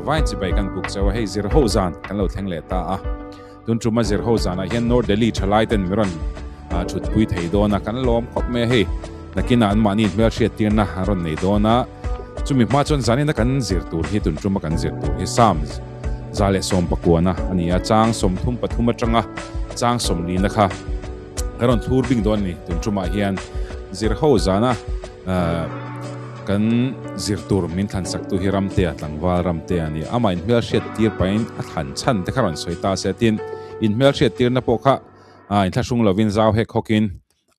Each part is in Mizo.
zavaiin chibai kan buk chauh a, hei zir ho zan kan lo thleng leh ta a. Tun tuma zir ho zanah hian North Delhi thalai ten mi rawn thutpui thei dawn a, kan lawm khawp mai a hei. Nakinah an mahni hmelhriat tirna an rawn nei dawn a, chumi hma chuan zanina kan zir tur hi tun tuma kan zir tur hi Psalm 119 a ni a, chang 33 atanga chang 40 kha kan rawn thlur bing dawn a ni. Tun tumah hian zir ho zana kan zir tur min thlan sak tu hi Ramtea tlangval Ramtea a ni. Amah inhmelhriat tir pahin a thlan chhan te kha rawn sawi ta se tin inhmelhriat tirna pawh kha inthlahrung lovin zau hek hawkin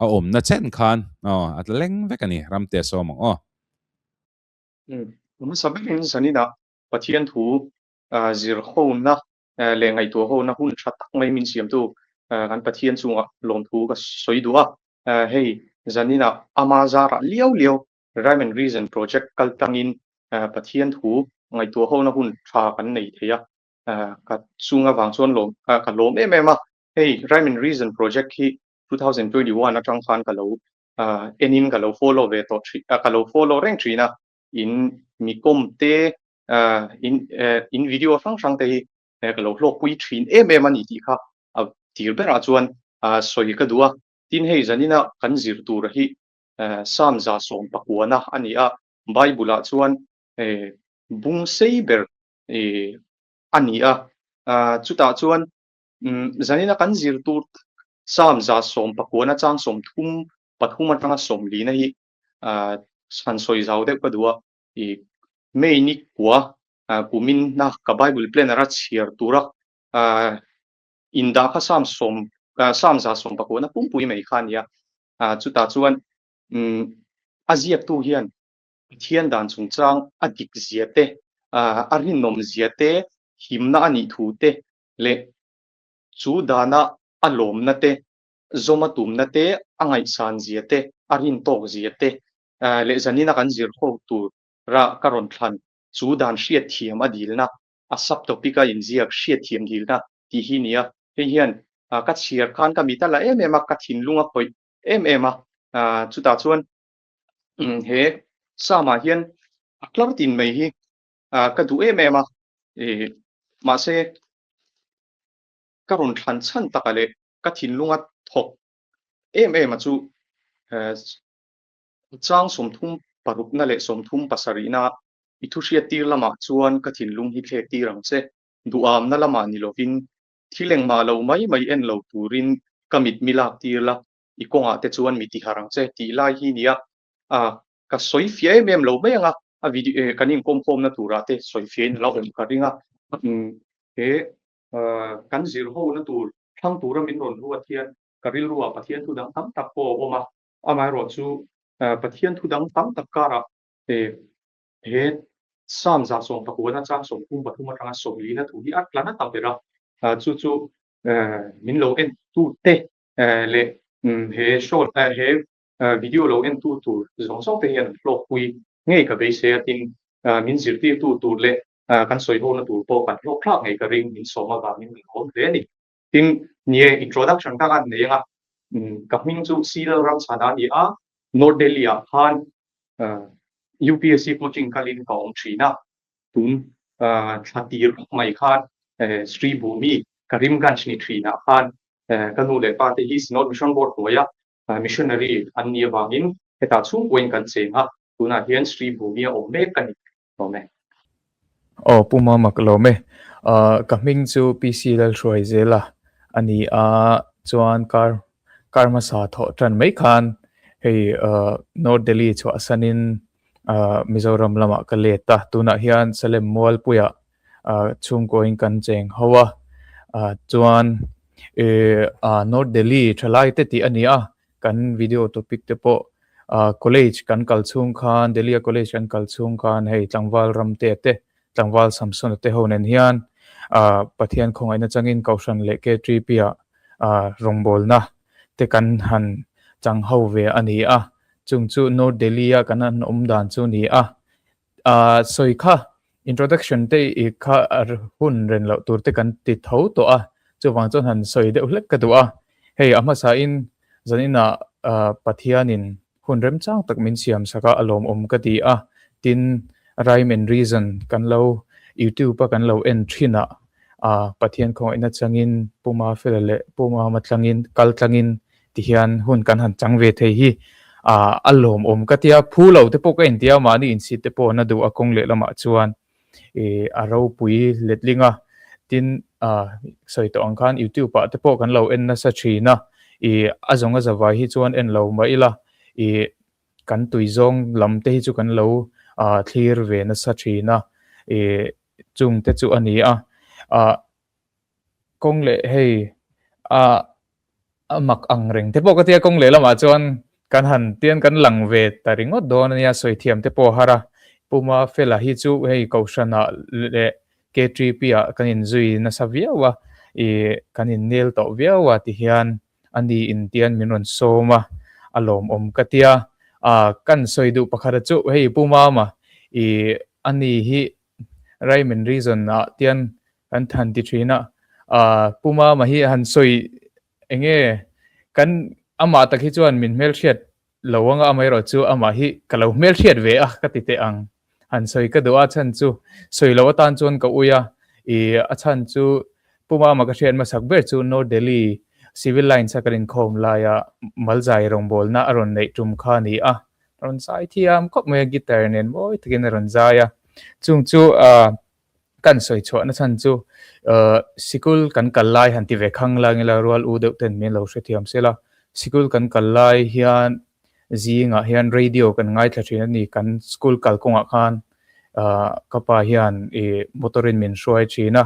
a awmna chen khan aw a tla leng vek a ni Ramtea sawm ang aw. Hmasa berin zaninah Pathian thu zir hona leh ngaihtuah hona hun tha tak mai min siamtu kan Pathian chungah lawmthu ka sawi duh a. Hei zaninah ama zarah liau liau Rhyme and Reason project kal tlangin Pathian thu ngaihtuah hona hun tha kan nei thei a. Ka chung avang chuan lawm ka lawm em em a. Hei Rhyme and Reason project hi 2021 atang khan ka lo enin ka lo follow ve tawh thin ka lo follow reng thin a. In mi kawm te in in video hrang hrang te hi ka lo hlawkpui thin em em a ni tih kha a tir berah chuan sawi ka duh a. Tin hei zanina kan zir tur hi Psalm 119 a ni a, Bible ah chuan bung sei ber a ni a. Chutah chuan zanina kan zir tur Psalm 119 chang 33 atanga 40 hi han sawi zau deuh ka duh a. May ni kua kumin na ka Bible planner a chhiar tura indah kha Psalm sawm Psalm 119 pumpui mai kha a ni a. Chutah chuan a ziaktu hian Pathian dan chungchang a dik zia te, a rinawm zia te, himna a nih thu te leh chu dana a lawmna te, zawma tumna te, a ngaihsan zia te, a rintawk zia te leh zanina kan zir ho tur rah ka rawn thlan chu dan hriatthiam a dilna, a sub-topic a inziak hriatthiam dilna tih hi nia. Hei hian ka chhiar khan ka mit a la em em a, ka thinlung a khawih em em a. Chutah chuan he Psalm-ah hian a tlar tin mai hi ka duh em em a, mahse ka rawn thlan chhan taka leh ka thinlunga thawk em em a chu chang 36na leh 37na i thu hriat tir lamah chuan ka thinlung hi thlek tir ang che. Duhamna lamah ni lovin thil engmah lo mai mai en lo turin ka mit mi lak tir la, i kawngah te chuan mi tihar ang che tih lai hi nia. A, ka sawi fiah em em lo mai ang a, a video kan inkawmkhawmna turah te sawi fiahin a lo awm ka ring a. He kan zir hona tur thlang tura min rawn ruat hian ka rilruah Pathian thu dang tam tak pawh a awm a, amaherawh chu Pathian thu dang tam tak karah he Psalm 119 chang 33 atanga 40 na thu hi a tla na ta ber a, chu chu min lo en tute leh he short he video lo en tu tur zawng zawng te hian an hlawkpui ngei ka beisei a, tin min zirtirtu tur leh kan sawi hona tur pawh kan hlawk thlak ngei ka ring min sawm avangin min awm hle a ni. Tin, nie introduction ka han nei anga ka hming chu C Lalramchhana a ni a, North Delhi ah khan UPSC coaching kalin ka awm thin a, tun thla tir mai khan Sri Bhumi Karimganj ni thinah khan ka nu leh pa te hi Synod Mission Board hnuaia missionary an nih avangin hetah chhungkuain kan cheng a, tunah hian Sri Bhumi a awm mek a ni. Lawm e. Aw Pu Mama ka lawm e. Ka hming chu PC Lalhruai Zela a ni a, chuan kar kar hmasa thawh tan mai khan hei North Delhi chhuahsanin Mizoram lamah ka let a, tunah hian Salem Mualpuiah chhungkuain kan cheng ho a, chuan North Delhi thalai te tih a ni a, kan video topic te pawh college kan kal chhung khan Delhi a college kan kal chhung khan hei tlangval Ramtea te tlangval Samsona te ho nen hian Pathian khawngaihna changin Kohhran leh KTP ah rawngbawlna te kan han chang ho ve a ni a, chung chu North Delhi a kan han awm dan chu a ni a. Sawi kha introduction te i kha hun ren loh tur te kan ti tho tawh a, chuvang chuan han sawi deuh hlek ka duh a. Hei a hmasain zaninah Pathianin hun remchang tak min siam sak a, a lawmawm ka ti a, tin rhyme and reason kan lo YouTube a kan lo en thin a, Pathian khawngaihna changin Pu Mafela leh Pu Mama tlangin kal tlangin ti hian hun kan han chang ve thei hi a lawmawm ka tia, phu lo te pawh ka intia mahni insit te pawh na duh a kawng leh lamah chuan a ropui letling a, tin sawi tawh ang khan YouTube ah te pawh kan lo en nasa thin a, ih a zawng a zavai hi chuan en lo mah ila ih kan tui zawng lam te hi chu kan lo thlir ve nasa thin a, ih chung te chu a ni a, ah kawng leh hei ah a mak ang reng te pawh ka tia kawng leh lamah chuan kan han tian kan lang ve ta ringawt dawn a nia sawi thiam te pawh a har a, Puma Fela hi chu hei Kohhranah leh KTP ah kan inzui nasa viau a, ih kan innel tawh viau a ti hian a ni in tian min rawn sawm a, a lawmawm ka tia, ah kan sawi duh pakhat a chu hei Pu Mama ih a ni hi Rhyme and Reason ah tian kan than ti thin a, ah Pu Mama hi han sawi enge kan amah tak hi chuan min hmelhriat lo anga amaherawhchu amah hi ka lo hmelhriat ve a ka ti teh ang. Han sawi ka duh a chhan chu sawi loh atan chuan ka ui a, ih a chhan chu Pu Mama ka hriat hmasak ber chu North Delhi Civil Lines a kan inkhawm laia Malzai rawngbawlna a rawn neih tum kha a ni a, a rawn zai thiam khawp mai a guitar nen mawi takin a rawn zai a, chung chu ah kan sawi chhuahna chhan chu ah sikul kan kal lai han ti ve khang lang ila rual u deuh ten min lo hrethiam sela, sikul kan kal lai hian Zingah hian radio kan ngaithla thin a ni. Kan school kalkawngah khan ah ka pa hian ih motor in min hruai thin a,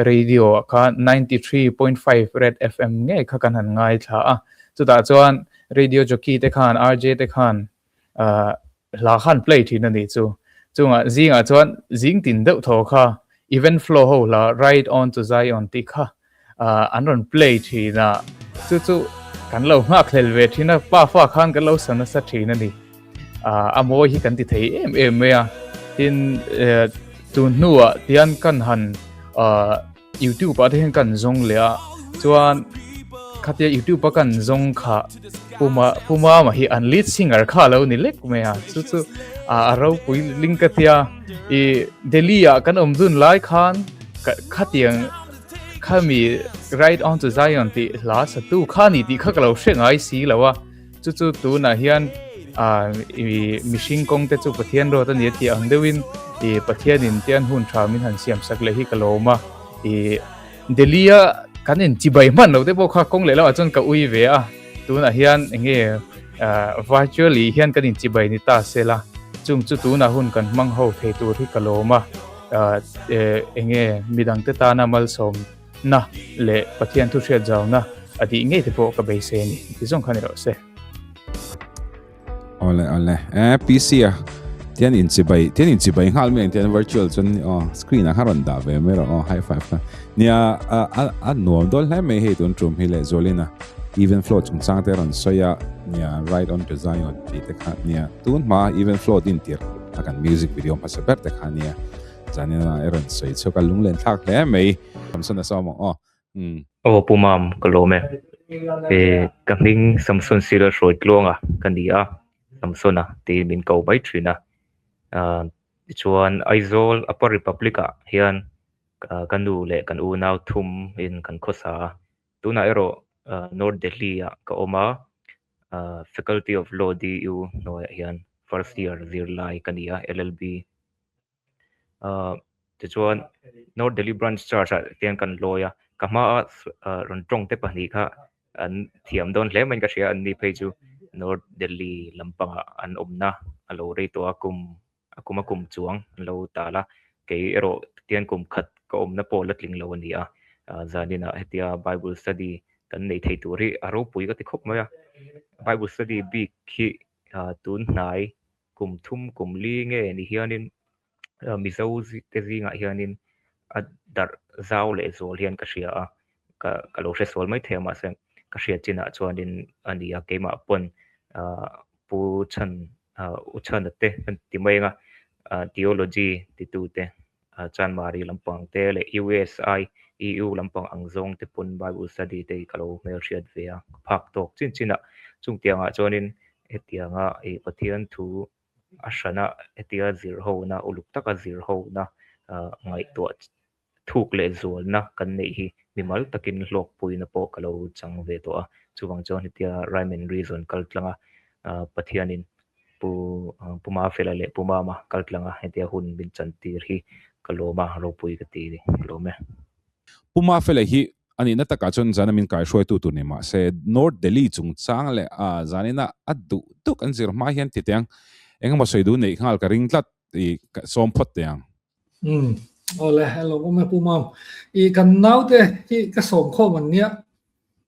radio ah khan 93.5 Red FM ngei kha kan han ngaithla a. Chutah chuan radio jockey te khan RJ te khan ah hla khan play thin a nih chu. Chungah zingah chuan zing tin deuh thaw kha Even Flow ho hla Ride On To Zion tih kha an rawn play thin a, chu chu kan lo nghak hlel ve thin a, pa fa khan kan lo sa nasa thin a ni. A mawi hi kan ti thei em em mai a, tin tun hnuah tian kan han YouTube ah te hian kan zawng leh a, chuan khatia YouTube a kan zawng kha Puma Puma mah hi an lead singer kha lo ni lek mai a, chu chu a ropui ling ka tia i Delhi ah kan awm dun lai khan khatiang Khami Ride On To Zion tih hla satu kha ni tih kha ka lo hre ngai si lo a, chu chu tunah hian ah i mihring kawng te chu Pathian rawt a ni a tih ang deuhin i Pathianin tian hun tha min han siam sak leh hi ka lawm a, i Delhi a kan in chibai hman lo te pawh kha kawng leh lamah chuan ka ui ve a, tunah hian eng nge ah virtually hian kan in chibai ni ta se la, chung chu tunah hun kan hmang ho thei tur hi ka lawm a. Eng nge midangte tana malsawmna leh Pathian thu hriat zauna a tih ngei te pawh ka beisei a ni ti zawng kha ni rawh se. Awle awle e PC a tian in chibai tian in chibai nghal mai tian virtual chuan aw screen a kha rawn dah ve mai rawh aw high five kha nia a a a nuam dawn hle mai hei tun tum hi leh zualin a even flow chungchang te rawn sawi a nia ride on to Zion tih te kha nia tun hma even flow din tir a kan music video hmasa ber te kha nia zanin a rawn sawi chhuak a lunglen thlak hle mai Samson a sawm ang aw umm. Aw Pu Mam ka lawm e. E ka hming Samson Sira hruai tluanga ka ni a, Samsona tiin min ko mai thin a. Ah tichuan Aizawl Upper Republic ah hian ka nu leh kan unau thum in kan khawsa a. Tunah erawh North Delhi ah ka awm a, Faculty of Law DU hnuaiah hian first year zirlai ka ni a, LLB. Tichuan North Delhi Branch Church ah hian kan lawi a, ka hmaa rawn tawng te pahnih kha an thiam dawn hle maiin ka hria, an ni phei chu North Delhi lampangah an awmna a lo rei tawh a, kum a kum a kum chuang an lo tal a, kei erawh tian kum khat ka awmna pawh la tling lo a ni a, zaninah hetia Bible study kan nei thei tur hi a ropui ka ti khawp mai a, Bible study bik hi tun hnai kum thum kum li nge ni hianin Mizo te zingah hianin a darh zau leh zual hian ka hria a, ka ka lo hre sual mai thei a mahse ka hriat chinah chuanin a ni a keimah pawn Pu Chhan U Chhana te kan ti mai anga theology titu te Chanmari lampang te leh USI EU lampang ang zawng te pawn Bible study te hi ka lo hmelhriat ve a ka phak tawk chin chin a chungtiangah chuanin hetianga ih Pathian thu a hrana hetia zir hona uluk taka zir hona Ngaihtuah thuk leh zualna kan neih hi mimal takin hlawkpuina pawh ka lo chang ve tawh a. Chuvang chuan hetia Rhyme and Reason kal tlanga Pathianin Pu Pu Mafela leh Pu Mama kal tlanga hetia hun min chantir hi ka lawm a, ropui ka ti a ni. Ka lawm e. Pu Mafela hi a nihna takah chuan zana min kaihruaitu tur ni mahse North Delhi chungchang leh zanina a duh duk an zir hma hian ti teh ang. Engemaw sawi duh neih nghal ka ring tlat. I sawm phawt teh ang. Umm awle hello awm e Pu Mam. I kan naute hi ka sawm khawm an nia.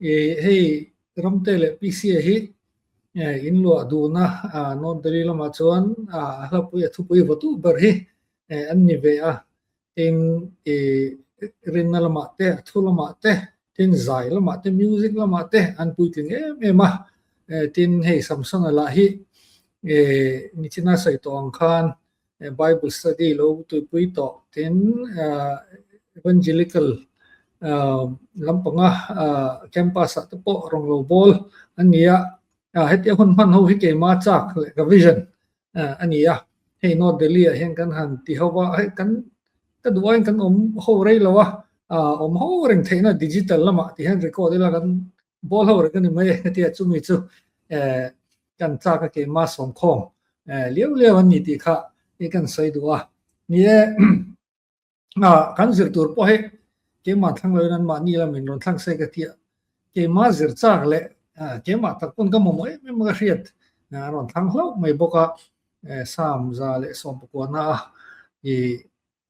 I hei Ramte leh PCA hi in luah duhna North Delhi lamah chuan a hlapui a thupui vawtu ber hi an ni ve a. Tin i rinna lamah te a thu lamah te tin zai lamah te music lamah te an puitling em em a. Tin hei Samsona lah hi nichina sawi tawh ang khan Bible study lo tuipui tawh tin Evangelical lampanga campus ah te pawh rawn lo bawl a ni a. Hetiang hun hman ho hi keimah chak leh ka vision a ni a. Hei North Delhi ah hian kan han ti ho va, hei kan ka duh aiin kan awm ho rei lo a, awm ho reng theihna digital lamah ti hian record ila kan Ball ho reng a ni mai e, hetia chumi chu kan chak a keimah sawmkhawm liau liau an ni tih kha i kan sawi duh a. Ni e, kan zir tur pawh hi keimah thlang loin an mahni lamin rawn thlang se ka tia. Keimah zir chak leh keimah tak pawn ka mamawh em em a ka hriat a rawn thlang hlauh mai bawk a, Sam 119 a i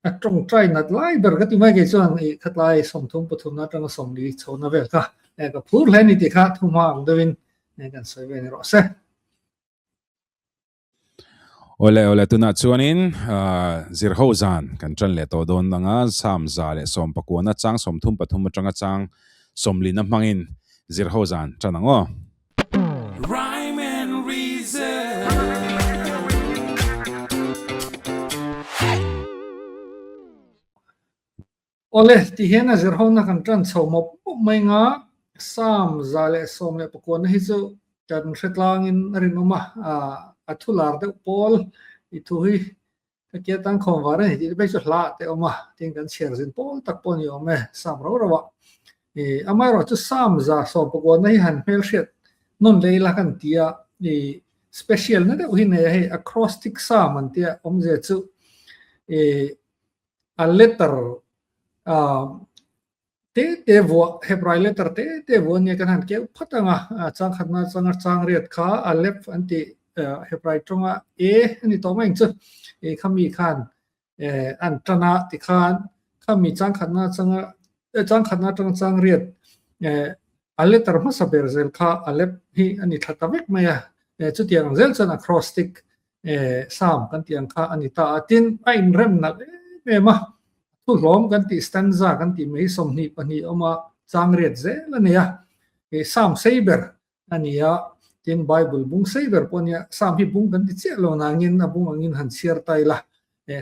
A tawngtai nat lai ber ka ti mai kei chuan i khatlai 33 na atanga 40 chhohna vel kha ka phur hle a ni tih kha thuhma ang deuhin kan sawi ve ni rawh se. Awle awle tunah chuanin zirho zan kan tan leh tawh dawn anga Psalm 119 chang 33 atanga chang 40 na hmangin zirho zan tan ang aw. Rhyme and reason. Awle, ti hian a zirhona kan tan chho mawp mawp mai nga, Psalm 119 hi chu kan hre tlangin a rinawm a, a thu lar deuh pawl i thu hi Ka kia tan khawm var a ni tih te chu hla te awm a, tin kan chhiar zin pawl tak pawh ni awm e, Sam ro ro a. I amaherawh chu Sam 119 hi han hmelhriat nawn leh ila kan ti a, i special na deuh hi nei a hei acrostic Sam an tia awmzia chu i a letter a te te vuah Hebrai letter te te vuah ania kan han keu phawt ang a, chang khatna changa chang riat kha Aleph an tih Hebrai tawnga E a ni tawh mai ang chu i khami khan an tan a tikhan khami chang khatna changa chang khatna atanga chang riat a letter hmasa ber zel kha Aleph hi a ni thla ta vek mai a, chutiang ang zel chuan acrostic Psalm kan tih ang kha a ni ta a, tin a inrem nalh em em a, Thuhlawm kan tih stanza kan tih mai hi 22 awm a, chang riat zel a ni a, Psalm sei ber a ni a, tin Bible bung sei ber pawh a nia, Psalm hi bung kan ti chiah lo nangin a bung angin han chhiar ta ila,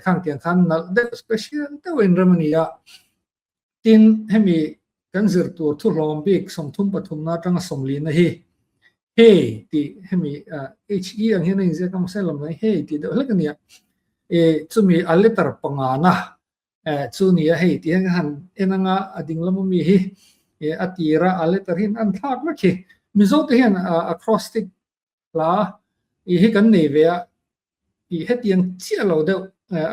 khang tiang khan nalh deuh special deuh a inrem a ni a, tin hemi kan zir tur thuhlawm bik 33 na atanga 40 na hi he tih hemi he ang hian a inziak a mahse lam mai he tih deuh hlek a nia chumi a letter panga na chu ni a hei tih hian ka han en anga a ding lam ami hi a tira a letter hi an thlak vek hi Mizo te hian acrostic hla i hi kan nei ve a i hetiang chiah lo deuh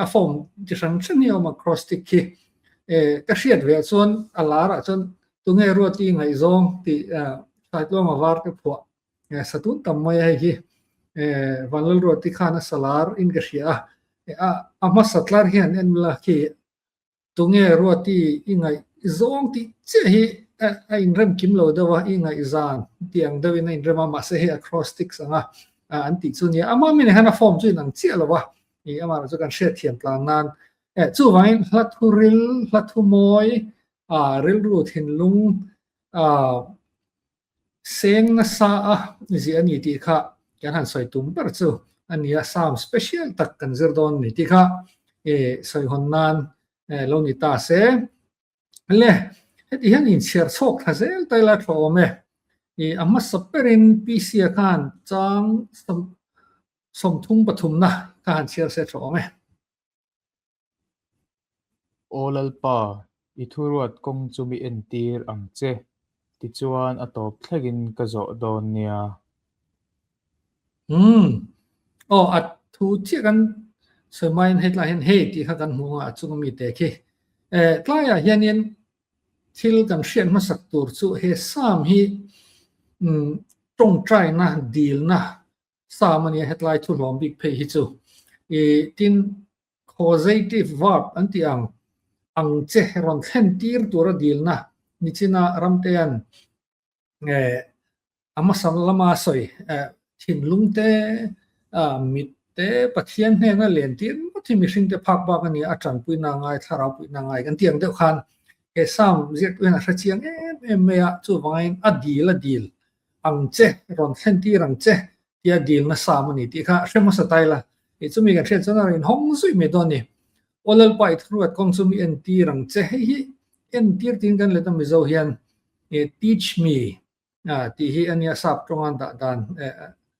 a form chi hran hran hi a awm a acrostic khi ka hriat ve ah chuan a lar ah chuan tunge Ruati ngaihzawng tih Saitluanga var te phuah sa tun tam mai a hei hi Vanlalruati khan a sa lar in ka hria a a hmasa tlar hian en ula khi Tunge Ruati i ngaih zawng tih chiah hi a inrem kim lo deuh a, i ngaihzan tih ang deuhin a inrem a, mahse hei acrostics anga an tih chu nia. Ama mi nen khan a form chu inang chiah lo a, i amah chu kan hriatthiam tlan nan. Chuvangin hla thu ril, hla thu mawi, rilru thinlung Seng nasa a ziah a ni tih kha kan han sawi tum ber chu a ni a, Psalm special tak kan zir dawn a ni tih kha sawi hawn nan lo ni ta se. Le, heti hian inchhiar chhawk thla zel ta ila tha awm e. A hmasa berin PC-a khan chang 33 na kha han chhiar se tha awm e. Aw Lalpa, i thuruat kawng chu mi entir ang che, tichuan a tawp thlengin ka zawh dawn nia. Umm. Aw, a thu chiah kan sawi hmain hetlai hian hei tih kha kan hmu ang a, a chunga mite khi. Eh, tlaiah hianin thil kan hriat hmasak tur chu he Psalm hi umm tawngtaina, dilna Psalm a nia, hetlai thu hlawm bik phei hi chu. Ih, tin, Causative verb an tih ang ang che rawn thlen tir tura dilna nichina Ramtea'n a hmasa lama sawi thinlung te, mit te Pathian hnena len tir ngawt hi mihringte phak bak a nia, a tanpuina a ngai, thlarau puihna a ngai kan tih ang deuh khan he Psalm ziaktu hian a hre chiang em em mai a, chuvangin a dil a dil ang che, rawn thlen tir ang che tia dilna sam a ni tih kha hre hmasa ta ila, ih chumi kan hriat chuan a rawn inhawng zuih mai dawn a ni. Aw Lalpa i thuruat kawng chu mi entir ang che, hei hi entir tiin kan let a Mizo hian teach me tih hi a nia sap tawnga dah dan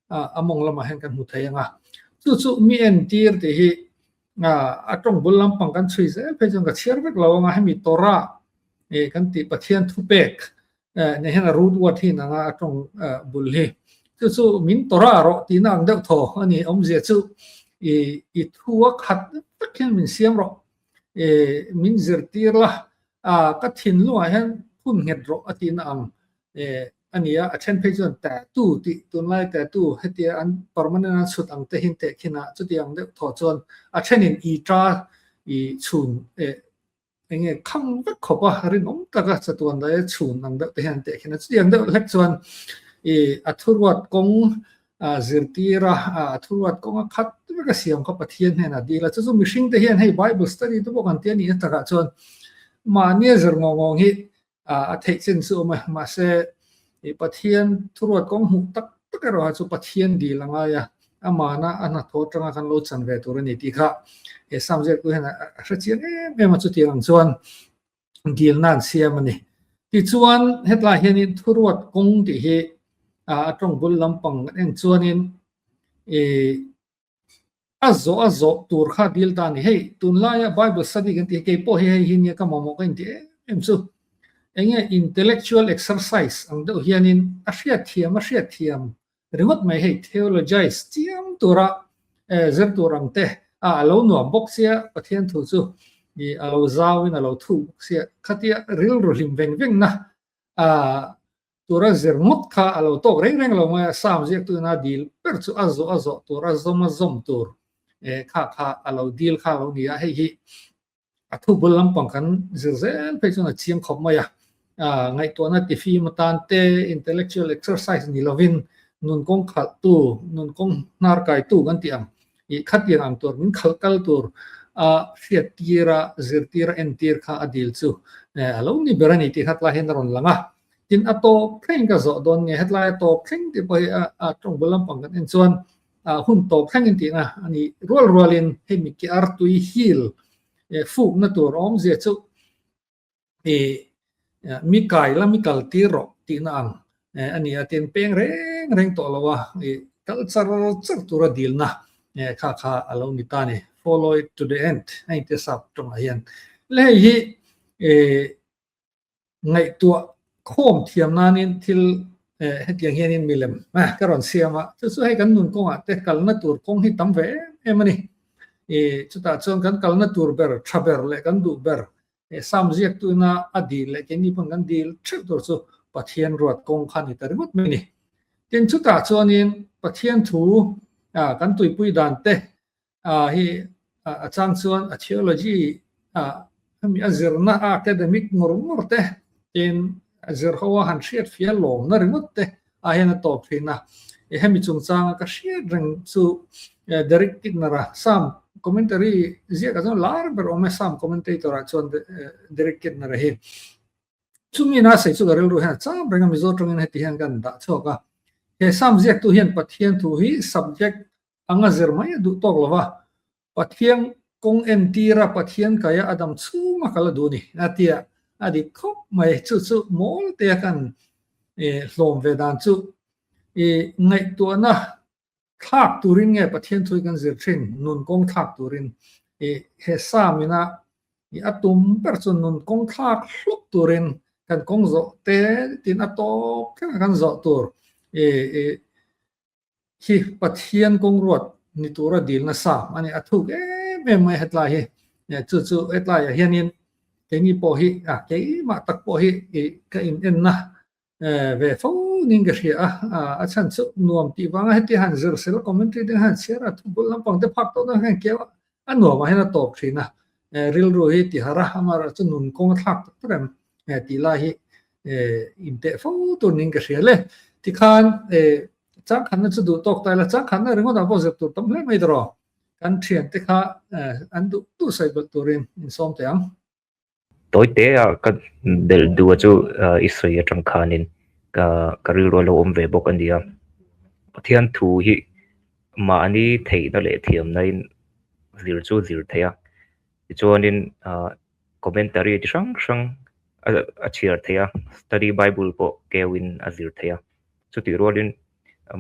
a mawng lamah hian kan hmu thei ang a. Chu chu mi entir tih hi a tawng bul lampang kan chhui zel phei chuan ka chhiar vek lo ang a, hemi Torah kan tih Pathian thupek Nei hian a root word hi nanga a tawng bul hi. Chu chu min Torah rawh tihna ang deuh thaw a ni. Awmzia chu i i thu a khat tak hian min siam rawh. I min zirtir la, a ka thinlungah hian phun nghet rawh a tihna ang a ni a. A then phei chuan tattoo tih tunlai tattoo hetia an permanent an chhut ang te hi tehkhin a, chutiang deuh thaw chuan a thenin i ta i chhun Eng nge khang vek khawp a, rinawm taka chatuan daia chhun ang deuh te hian an tehkhin a. Chutiang deuh hlek chuan i a thuruat kawng zirtir a, a thuruat kawng a khat vek a siam kha Pathian hnenah dil a. Chu chu mihring te hian hei Bible study te pawh kan ti a nih na takah chuan mahni a zir ngawng ngawng hi a theih chin chu awm a. Mahse i Pathian thuruat kawng hmuh tak tak erawh kha chu Pathian dil a ngai a, amana a hnathawh atanga kan lo chan ve tur a ni tih kha he Psalm ziaktu hian a hre chiang em em a, chutiang ang chuan dilna an siam a ni. Tichuan hetlai hianin thuruat kawng tih hi a tawng bul lampang kan en chuanin ih A zawh a zawh tur kha dil ta a ni. Hei, tunlaia Bible study kan tih hi kei pawh hi hei hi nia ka mamawh ka inti em em chu. Enge intellectual exercise ang deuh hianin a hriatthiam a hriatthiam ringawt mai hei theologize chiam tura zir tur ang te a a lo nuam bawk sia Pathian thu chu ih a lo zauin a lo thuk bawk sia khatia rilru hlim veng vengna a Tura zir ngawt kha a lo tawk reng reng lo mai a, Psalm ziaktuina dil ber chu a zawh a zawh tur, a zawm a zawm tur kha kha a lo dil kha a lo ni a, hei hi a thu bul lampang kan zir zel phei chuan a chiang khawp mai a, ngaihtuahna tifim atan te, intellectual exercise ni lovin nun kawng khalhtu, nun kawng hnar kaitu kan tih ang ih khatiang ang tur min khalh kal tur a hriattir a, zirtir a, entir kha a dil chu a lo ni ber a ni tih kha tlai hian a rawn lang a. Tin a tawp thleng ka zawh dawn nge hetlai a tawp thleng tih pawh hi a tawng bul lampang kan en chuan hun tawp thleng in tihna a ni rual rualin hei mi ke artui hil fukna tur awmzia chu ih mi kai la mi kal tir rawh tihna ang a ni a tin peng reng reng tawh lo a ih kal char char tura dilna kha kha a lo ni ta a ni follow it to the end a inti sap tawngah hian le hei hi ih Ngaihtuah khawm thiam nanin thil hetiang hianin milem ka rawn siam a, chu chu hei kan nun kawngah te kalna tur kawng hi tam ve em em a ni. Chutah chuan kan kalna tur ber, tha ber leh kan duh ber Psalm ziaktuina a dil leh keini pawn kan dil theuh tur chu Pathian ruat kawng kha a ni ta ringawt mai a ni. Tin, chutah chuanin Pathian thu kan tuipui dan te hi a chang chuan a theology hemi a zirna a academic ngawr ngawr te tin a zir ho a han hriat fiah lawmna ringawt te ah hian a tawp thin a. Hemi chungchanga ka hriat reng chu Derek Kidner a Psalm commentary ziakah chuan lar ber awm e Psalm commentator ah chuan Derek Kidner a hi. Chumi ina sawi chu ka rilru hian a cham reng a Mizo tawngin heti hian kan dah chhuak a. He Psalm ziaktu hian Pathian thu hi subject Anga zir mai a duh tawk lo va, Pathian kawng entira Pathian kaia a dam chhunga kal a duh a ni, a ti a, a dik khawp mai. Chu chu mawl tea kan hlawm ve dan chu i ngaihtuahna thlak turin nge Pathian thu hi kan zir thin, nun kawng thlak turin i he Psalm ina. I a tum ber chu nun kawng thlak hluk turin kan kawng zawh te tin a tawp thleng a kan zawh tur i i hi Pathian kawng ruat ni tura dilna sam a ni. A thuk em em mai hetlai hi. Chu chu hetlaiah hianin keini pawh hi a keimah tak pawh hi i ka in enna ve fo niin ka hria a, a chhan chu nuam tih vanga heti han zir sel commentary te han chhiar a, thubul lampang te phak tawh dawn hian keu a, a nuamah hian a tawp thin a, rilru hi ti harh a, amaherawh chu nun kawng a thlak tak tak em tih lai hi inteh fo tur niin ka hria le. Tikhan changkhanna chu duh tawk ta ila, changkhanna ringawtah pawh zir tur tam hle mai tawh rawh, kan thiante kha an duh duh sawi belh turin insawm teh ang. Tawitea ka belh duh a chu i sawi atang khanin ka ka rilru a lo awm ve bawk a nia. Pathian thu hi mahni theihna leh thiamna in zir chu zir theih a, tichuanin ah commentary chi hrang hrang a chhiar theih a, study bible pawh keuin a zir theih a, chutih rualin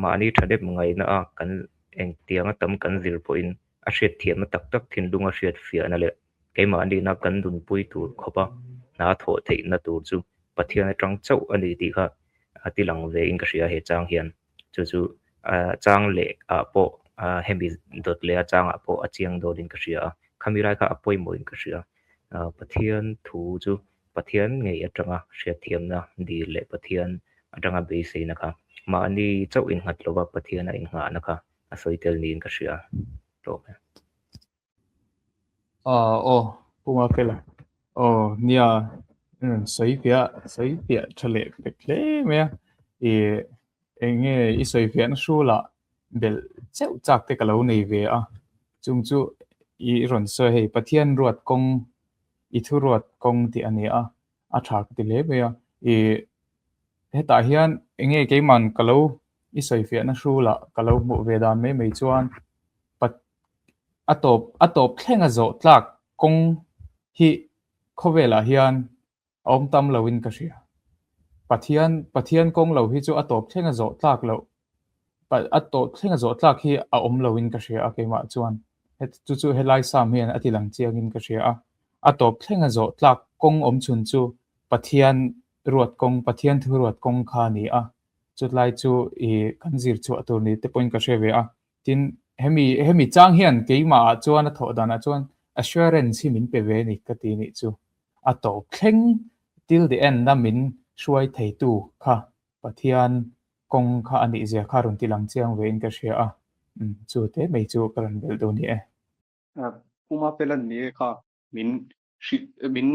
mahni thahnem ngaihna a kan engtianga tam kan zir pawhin a hriatthiamna tak tak thinlunga hriatfiahna leh Keimah nihna kan nunpui tur khawpa hna thawh theihna tur chu Pathian atang chauh a ni tih kha a ti lang ve in ka hria he chang hian. Chu chu chang leh ah pawh hemi dawt leh a changah pawh a chiang dawnin ka hria a, khami lai kha a pawimawh in ka hria. Pathian thu chu Pathian ngei atanga hriatthiamna dil leh Pathian atanga beiseina kha mahni chauh innghat lova Pathian a innghahna kha a sawi tel niin ka hria. Tlawm e. Ah aw Pu Mafela aw nia sawi fiah sawi fiah tha leh pek hle mai a ih eng nge i sawi fiahna hrulah belh cheuh chak te ka lo nei ve a chung chu i rawn sawi hei Pathian ruat kawng i thu ruat kawng tih a ni a a tha ka ti hle mai a ih hetah hian eng nge keiman ka lo i sawi fiahna hrulah ka lo hmuh ve dan mai mai chuan A tawp a tawp thleng a zawh tlak kawng hi khawvelah hian a awm tam loin ka hria. Pathian Pathian kawng lo hi chu a tawp thleng a zawh tlak loh a tawp thleng a zawh tlak hi a awm loin ka hria a keimah chuan chu chu helai Sam hian a ti lang chiangin ka hria a. A tawp thleng a zawh tlak kawng awm chhun chu Pathian ruat kawng Pathian thu ruat kawng kha a ni a. Chutlai chu ih kan zir chhuah tur ni te pawhin ka hre ve a. Tin, hemi hemi chang hian keimahah chuan a thawh danah chuan assurance hi min pe ve a ni ka ti nih chu. A tawp thleng till the end a min hruai theitu kha Pathian kawng kha a nih zia kha rawn ti lang chiang ve in ka hria a, umm chu te mai chu ka rawn belh duh ni e. Pu Mafelan ni e kha min hrilh min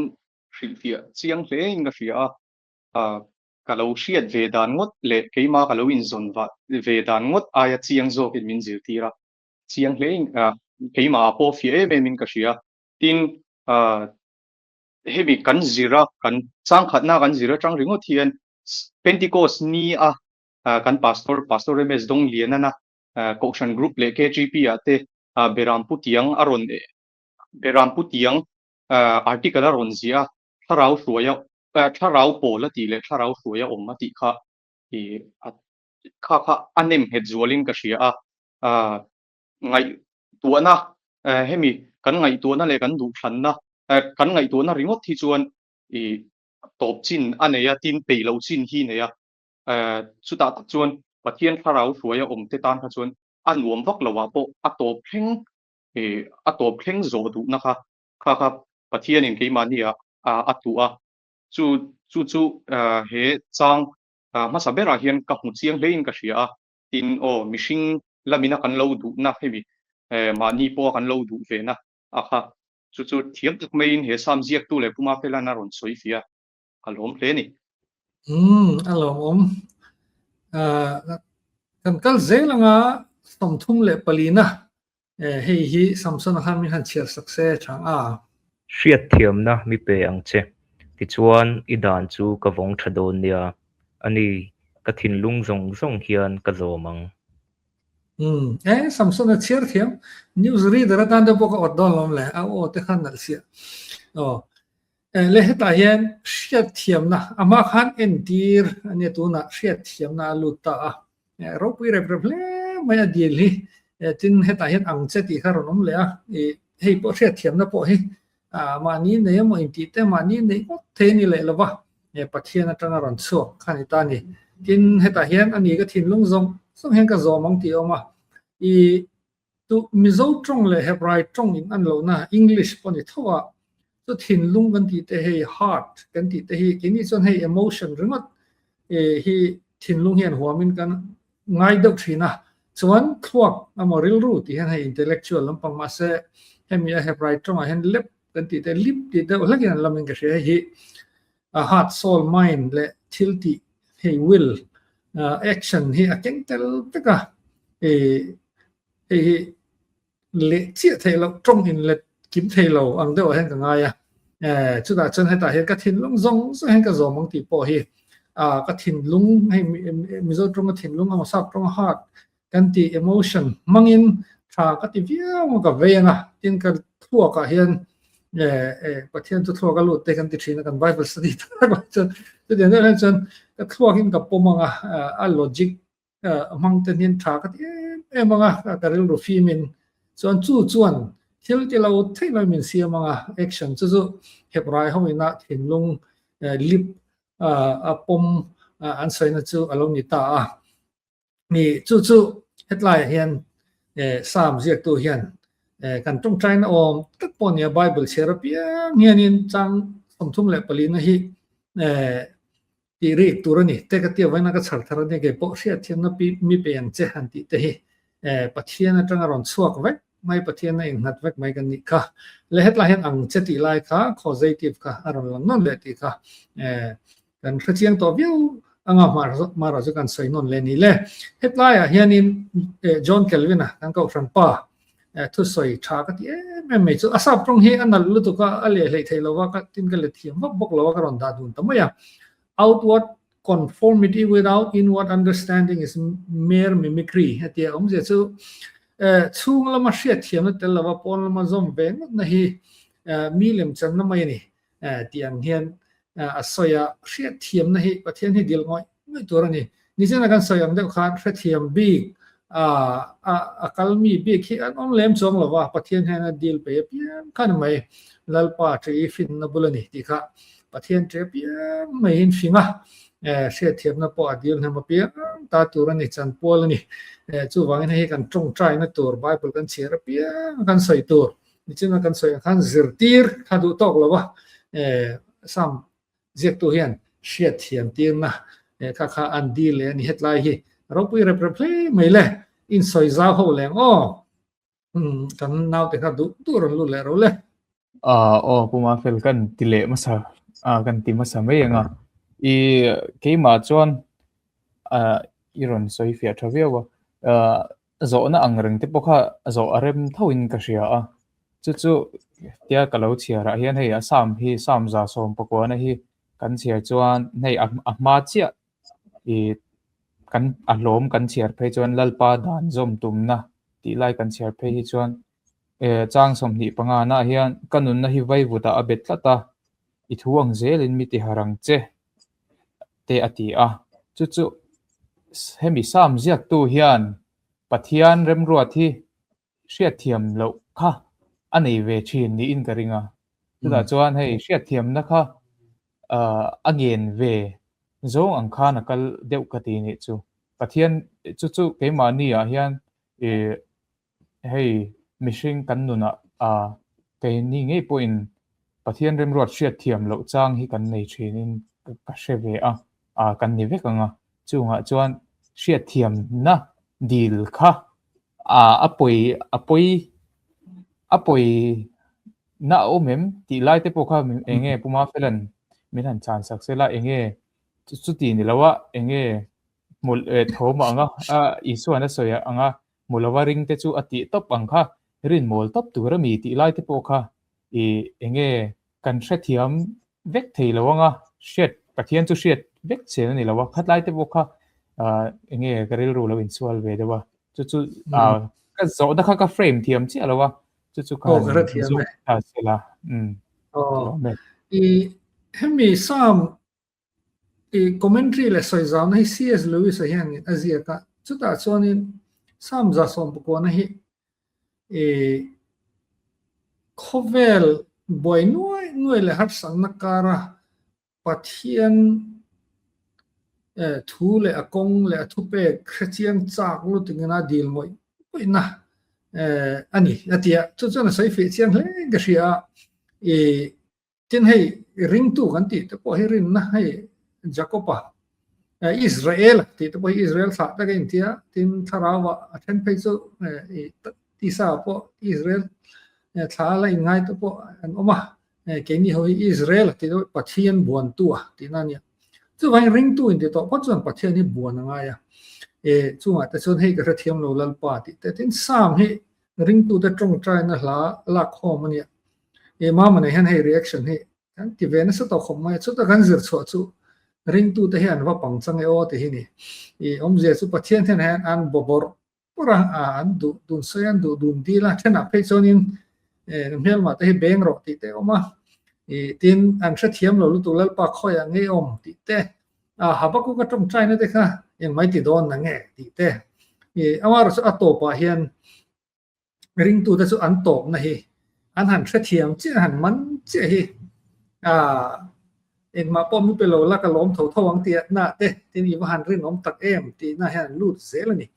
hrilhfiah chiang hle in ka hria a, Ka lo hriat ve dan ngawt leh keimah ka lo inzawn ve dan ngawt aia chiang zawkin min zirtir a, chiang hlein keimah ah pawh fiah em em in ka hria. Tin, hemi kan zir a, kan changkhatna kan zir atang ringawt hian Pentecost ni a kan Pastor, Pastor MS Donglianana Kohhran Group leh KGP ah te Beram Pu Tiang a rawn, Beram Pu Tiang article a rawn ziah a, thlarau hruaia thlarau pawl a tih leh thlarau hruaia awm a tih kha ih kha kha a nem nghet zualin ka hria a, ngaihtuahna hemi kan ngaihtuahna leh kan duhthlanna kan ngaihtuahna ringawt hi chuan ih tawp chin a nei a tin peih loh chin hi nei a, chutah tak chuan Pathian thlarau hruaia awm te tan kha chuan a nuam vak loh ah pawh a tawp thleng ih a tawp thleng zawh duhna kha kha kha Pathianin keimahni ah a tuh a, chu chu chu he chang hmasa berah hian ka hmu chiang hlein ka hria a, tin aw mihring lamina kan lo duhna hemi mahni pawha kan lo duh vena a kha chu chu thiam tak maiin he Sam ziaktu leh Pu Mafelan a rawn sawi fia a lawm hle a ni. Umm a lawmawm. Kan kal zel anga 34na Hei hi Samsona khan min han chhiar sak se chang a. Hriatthiamna mi pe ang che. Tichuan, i dan chu ka vawng tha dawn nia. A ni, ka thinlung zawng zawng hian ka zawm ang. Umm, e, Samsona chhiar thiam. News reader atan te pawh ka awt dawn lawm le, a aw te khan nalh siah. Aw, le hetah hian hriatthiamna, a hma khan entir a nia tunah hriatthiamna a lut ta a. Ropui rep rep hle mai a dil hi tin hetah hian ang che tih kha rawn awm leh a, ih hei pawh hriatthiamna pawh hi Mahni nei emaw intih te mahni neih ngawt thei a ni leh lo va, Pathian atanga rawn chhuak kha a ni ta a ni. Tin, hetah hian a ni ka thinlung zawng zawng hian ka zawm ang tih a awm a. I tu Mizo tawng leh Hebrai tawng in an lohna English pawh ni tho a, chu thinlung kan tih te hei heart kan tih te hi keini chuan hei emotion ringawt hi thinlung hian huamin kan ngai deuh thin a, chuan thluak emaw rilru tih hian hei intellectual lampang mahse hemi a Hebrai tawngah hian lep kan tih te lip tih deuh hlekin an lamin ka hria hei hi a heart soul mind leh thil tih hei will action hi a keng tel vek a hei hi leh chiah theih loh tawng in let kim thei lo ang deuh ah hian ka ngai a eh chutah chuan hetah hian ka thinlung zawng zawng hian ka zawm ang tih pawh hi ah ka thinlung hei Mizo tawnga thinlung emaw sap tawnga heart kan tih emotion hmangin tha ka ti viau a ka vei ang a tin ka thluak ah hian eh eh Pathian chu thluak a lut te kan ti thin a kan Bible study tak lai chuan chutiang deuh hian chuan ka thluak in ka pawm ang a a logic hmang te hian tha ka ti em em ang a, ka rilru fim in chuan chu chuan thil ti lo theih lo min siam ang a, action chu chu Hebrai ho ina thinlung lip a pawm an sawina chu a lo ni ta a ni. Chu chu hetlaiah hian Psalm ziaktu hian kan tawngtaina awm tak pawh nia Bible chhiar apiang hianin chang 34 na hi Tih rik tur a ni. Te ka tia vawiin a ka chhar thar a nia kei pawh hriatthiamna pi mi pe ang che han tih te hi Pathian atanga rawn chhuak vek mai Pathian a innghat vek mai kan nih kha. Le hetlai hian ang che tih lai kha causative kha a rawn lang nawn leh tih kha kan hrechiang tawh viau anga hmar ah chu kan sawi nawn leh ni le. Hetlaiah hianin John Calvin-a kan kohhran pa thusawi tha ka ti em em mai chu a sap tawng hi a nalh lutuk a a leh hleih theih lo va ka tin ka let thiam vak bawk lo a ka rawn dah dun ta mai a outward conformity without inward understanding is mere mimicry a tia awmzia chu chhung lama hriat thiamna tel lova pawn lama zawm ve ngawt na hi mi lem channa mai a ni tih ang hian a sawi a, hriatthiamna hi Pathian hi dil ngawih ngawih tur a ni. Nichina kan sawi ang deuh khan hrethiam bik a kal mi bik hi an awm lem chuang lo va, Pathian hian a dil pei apiang kha ni mai, Lalpa ṭi finna bul a ni tih kha Pathian ṭi apiang maiin fing a, hriatthiamna pawh a dil hnem apiang ta tur a ni, chanpual a ni. Chuvangin hei hi kan ṭawngṭaina tur, Bible kan chhiar apiang kan sawi tur. Nichina kan sawi ang khan zirtir kha duh tawk lo a, Sam ziaktu hian hriat thiam tirna kha kha an dil leh a ni hetlai hi ropui rep rep hle mai le, insawi zau ho leng aw, kan naute kha duh duh rawn lut leh ro le. Aw Pu Mafel kan ti leh hmasa kan ti hmasa mai ang a, i keimah chuan i rawn sawi fiah tha viau a, Zawhna ang reng te pawh kha zawh a rem thoin ka hria a, chu chu tia ka lo chhiar ah hian hei a Psalm hi Psalm 119 hi kan chhiar chuan hei a hma chiah ih kan a hlawm kan chhiar phei chuan Lalpa dan zawm tumna tih lai kan chhiar phei hi chuan eh chang 25 na ah hian ka nunna hi vaivut ah a bet tlat a, i thu ang zelin mi ti harh ang che. te a ti a. Chu chu hemi Psalm ziaktu hian Pathian remruat hi hriatthiam loh kha a nei ve thin niin ka ring a. Chutah chuan hei hriatthiamna kha a ngen ve zawng ang khan a kal deuh ka ti nih chu. Pathian chu chu keimahni ah hian ih Hei mihring kan nunah keini ngei pawhin Pathian remruat hriatthiam loh chang hi kan nei thinin ka hre ve a, kan ni vek ang a. Chungah chuan hriatthiamna dil kha a pawi a pawi a pawi na a awm em tih lai te pawh kha eng nge Pu Mafelan min han chhan sak sela eng nge chuti ni loa eng nge hmul thawm ang a Isuan a sawi ang a Hmu lova ring te chu a tih tawp ang kha, rin mawl tawp tur a mi tih lai te pawh kha i enge kan hrethiam vek thei lo anga hriat Pathian chu hriat vek chen a ni lo a, khatlai te pawh kha enge ka rilru lo insual ve deuh a, chu chu ka zawhna kha ka frame thiam chiah lo a, chu chu ka han zawk ta sela. Aw, i hemi Psalm I commentary leh sawi zauna hi CS Lewis-a hianin a ziak a, chutah chuanin Psalm 119 hi i khawvel. buai nuai nuai leh harsakna kara Pathian thu leh a kawng leh a thupek hrechiang chak lutukin a dil ngawih ngawihna a ni a ti a. Chu chuan a sawi feh chiang hle ka hria a. Tin hei ringtu kan tih te pawh hi rinna hei Jacob-a Israel tih te pawh hi Israel thlah tak a intia tin thlarau ah a then phei chu tisa ah pawh Israel thla la inngai te pawh an awm a keini ho hi Israel tih te pawh Pathian buantu a tihna a nia. Chuvangin ringtu inti tawh phawt chuan Pathian hi buan a ngai a chungah te chuan hei ka hrethiam lo Lalpa tih te tin Psalm hi ringtute tawngtaina hla lakkhawm a nia. I mama nei hian hei reaction hi kan ti ve nasa tawh khawp mai a, chuta kan zir chhuah chu ringtute hi an va pang chang e aw ti hi ni. I awmzia chu Pathian hian hian an bo bawrh bawrh a, an duh dun sawi an duh dun dil a, thenah phei chuanin hmelmah te hi beng rawh tih te a awm a, i tin an hrethiam lo lutuk Lalpa khawiah ngei awm tih te, Habakkuk-a tawngtaina te kha engmai ti dawn na nge tih te. I amaherawhchu a tawpah hian ringtute chu an tawpna hi an han hrethiam chiah an han man chiah hi engmah pawh min pe lo la ka lawm tho tho ang tih na te tin i va han rinawm tak em tihna hian an lut zel a ni.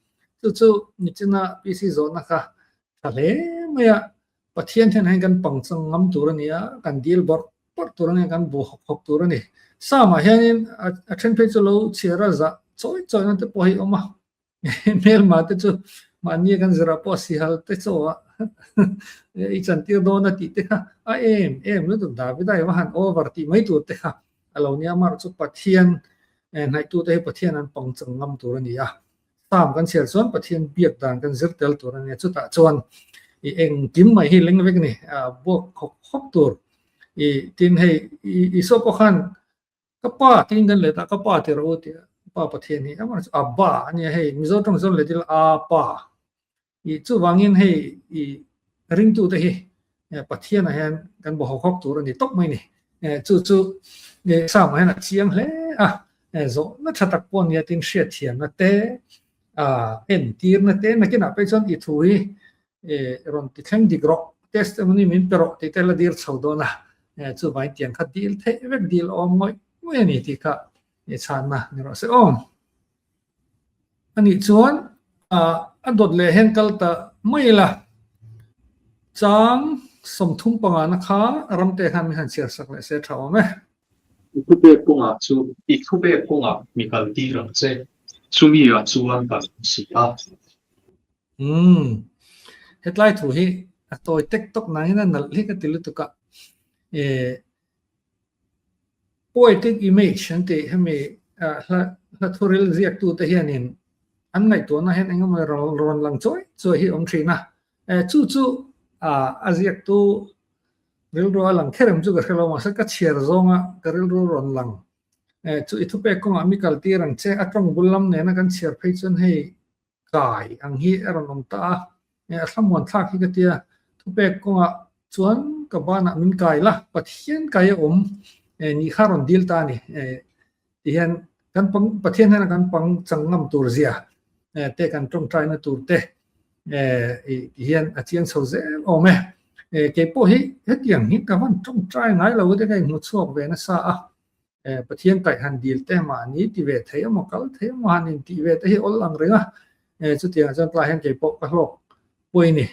Chu chu nichina PC zawhna kha tha hle mai a, Pathian hian hian kan pangchang ngam tur a ni a, kan dil bawrh bawrh tur a ni a, kan bu hawk hawk tur a ni. Psalm-ah hianin a then phei chu lo chhiar a zah chawi chawina te pawh hi a awm a. Hmelma te chu mahni kan zirah pawh sihal te chaw ah i chantir dawn a tih te kha a em em lutuk Davida i va han over tih mai tur te kha a lo nia mar chu Pathian hnaihtu te hi Pathian an pangchang ngam tur a ni a Psalm kan chhiar chuan Pathian biak dan kan zir tel tur a nia chutah chuan i engkim mai hi leng vek a ni a buak khawp khawp tur i tin hei Isua pawh khan Ka pa tiin kan let a, ka pa ti rawh u tih a, pa Pathian hi amah chu Abba a nia hei, Mizo tawng chuan let ila Apa. I chuvangin hei i ringtute hi Pathianah hian kan bu hawk hawk tur a ni tawp mai ni. Chu chu Psalm ah hian a chiang hle a, zawhna tha tak pawh nia tin hriatthiamna te, entirna te nakinah pawh chuan i thu hi rawn ti thleng dik rawh, testimony min pe rawh tih te la dir chho dawn a, chuvangin tiang kha dil theih vek dil awm ngawih ngawih a ni tih kha chhanna ni rawh se aw. Anih chuan a dawt leh hian kal ta mai ila, chang 35 na kha ramte khan min han chhiar sak leh se tha awm e. I thupek kawngah chu i thupek kawngah mi kal tir ang che, chumi ah chuan kan awm si a. Umm. Hetlai thu hi a tawi tek tawk nangin a nalh hi ka ti lutuk a. Eh, poetic image an tih hemi hla hla thuril ziaktute hianin an ngaihtuahna hian eng emaw rawn lang chawi chawi hi a awm thin a. Eh, chu chu a ziaktu rilru a lang kher em chu ka hre lo mahse ka chhiar zawnga ka rilru rawn lang. Eh, chu i thupek kawngah mi kal tir ang che a tawng bul lam nena kan chhiar phei chuan hei kai ang hi a rawn awm ta a, a thlamuan thlak hi ka tia, thupek kawngah chuan ka banah min kai la, Pathian kai a awm nih kha rawn dil ta a ni ti hian kan pang Pathian hian kan pang chang ngam tur zia te kan tawngtaina tur te ti hian a chiang chho zel awm e. Keipawh hi hetiang hi ka van tawngtai ngai lo te ka inhmu chhuak ve nasa a, Pathian kaih han dil te mahni ti ve thei emaw kal thei emaw han intih ve te hi awl ang reng a, chutiangah chuan tlai hian keipawh ka hlawk pawh ni.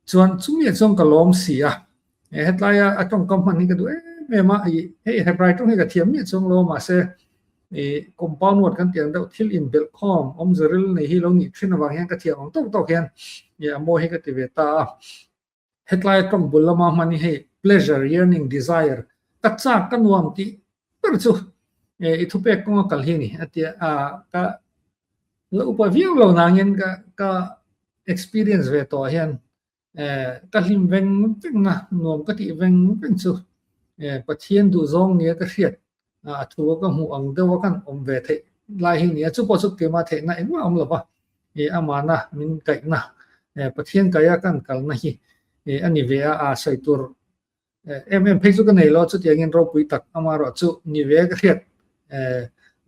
Chuan chumi ah chuan ka lawm si a, hetlaia a tawngkam hman hi ka duh em em a, hei Hebrai tawng hi ka thiam miah chuang lo mahse compound word kan tih ang deuh thil inbelh khawm awmze ril nei hi lo nih thin avang hian ka thiam ang tawk tawk hian a mawi hi ka ti ve ta a. Hetlai tawng bul lama hman hi hei pleasure, yearning, desire, ka chak ka nuam tih ber chu i thupek kawnga kal hi a ni a ti a, ka la upa viau lo nangin ka ka experience ve tawh ah hian ka hlim veng veng na nuam ka tih veng veng chu Pathian duhzawng nia ka hriat a thu a ka hmuh ang deuh a kan awm ve theih lai hi nia chu pawh chu keimah theihna engmah a awm lo va ih amahna min kaihna Pathian kaia kan kalna hi ih a ni ve a a sawi tur em em phei chu ka nei lo chutiangin ropui tak amaherawh chu ni ve ka hriat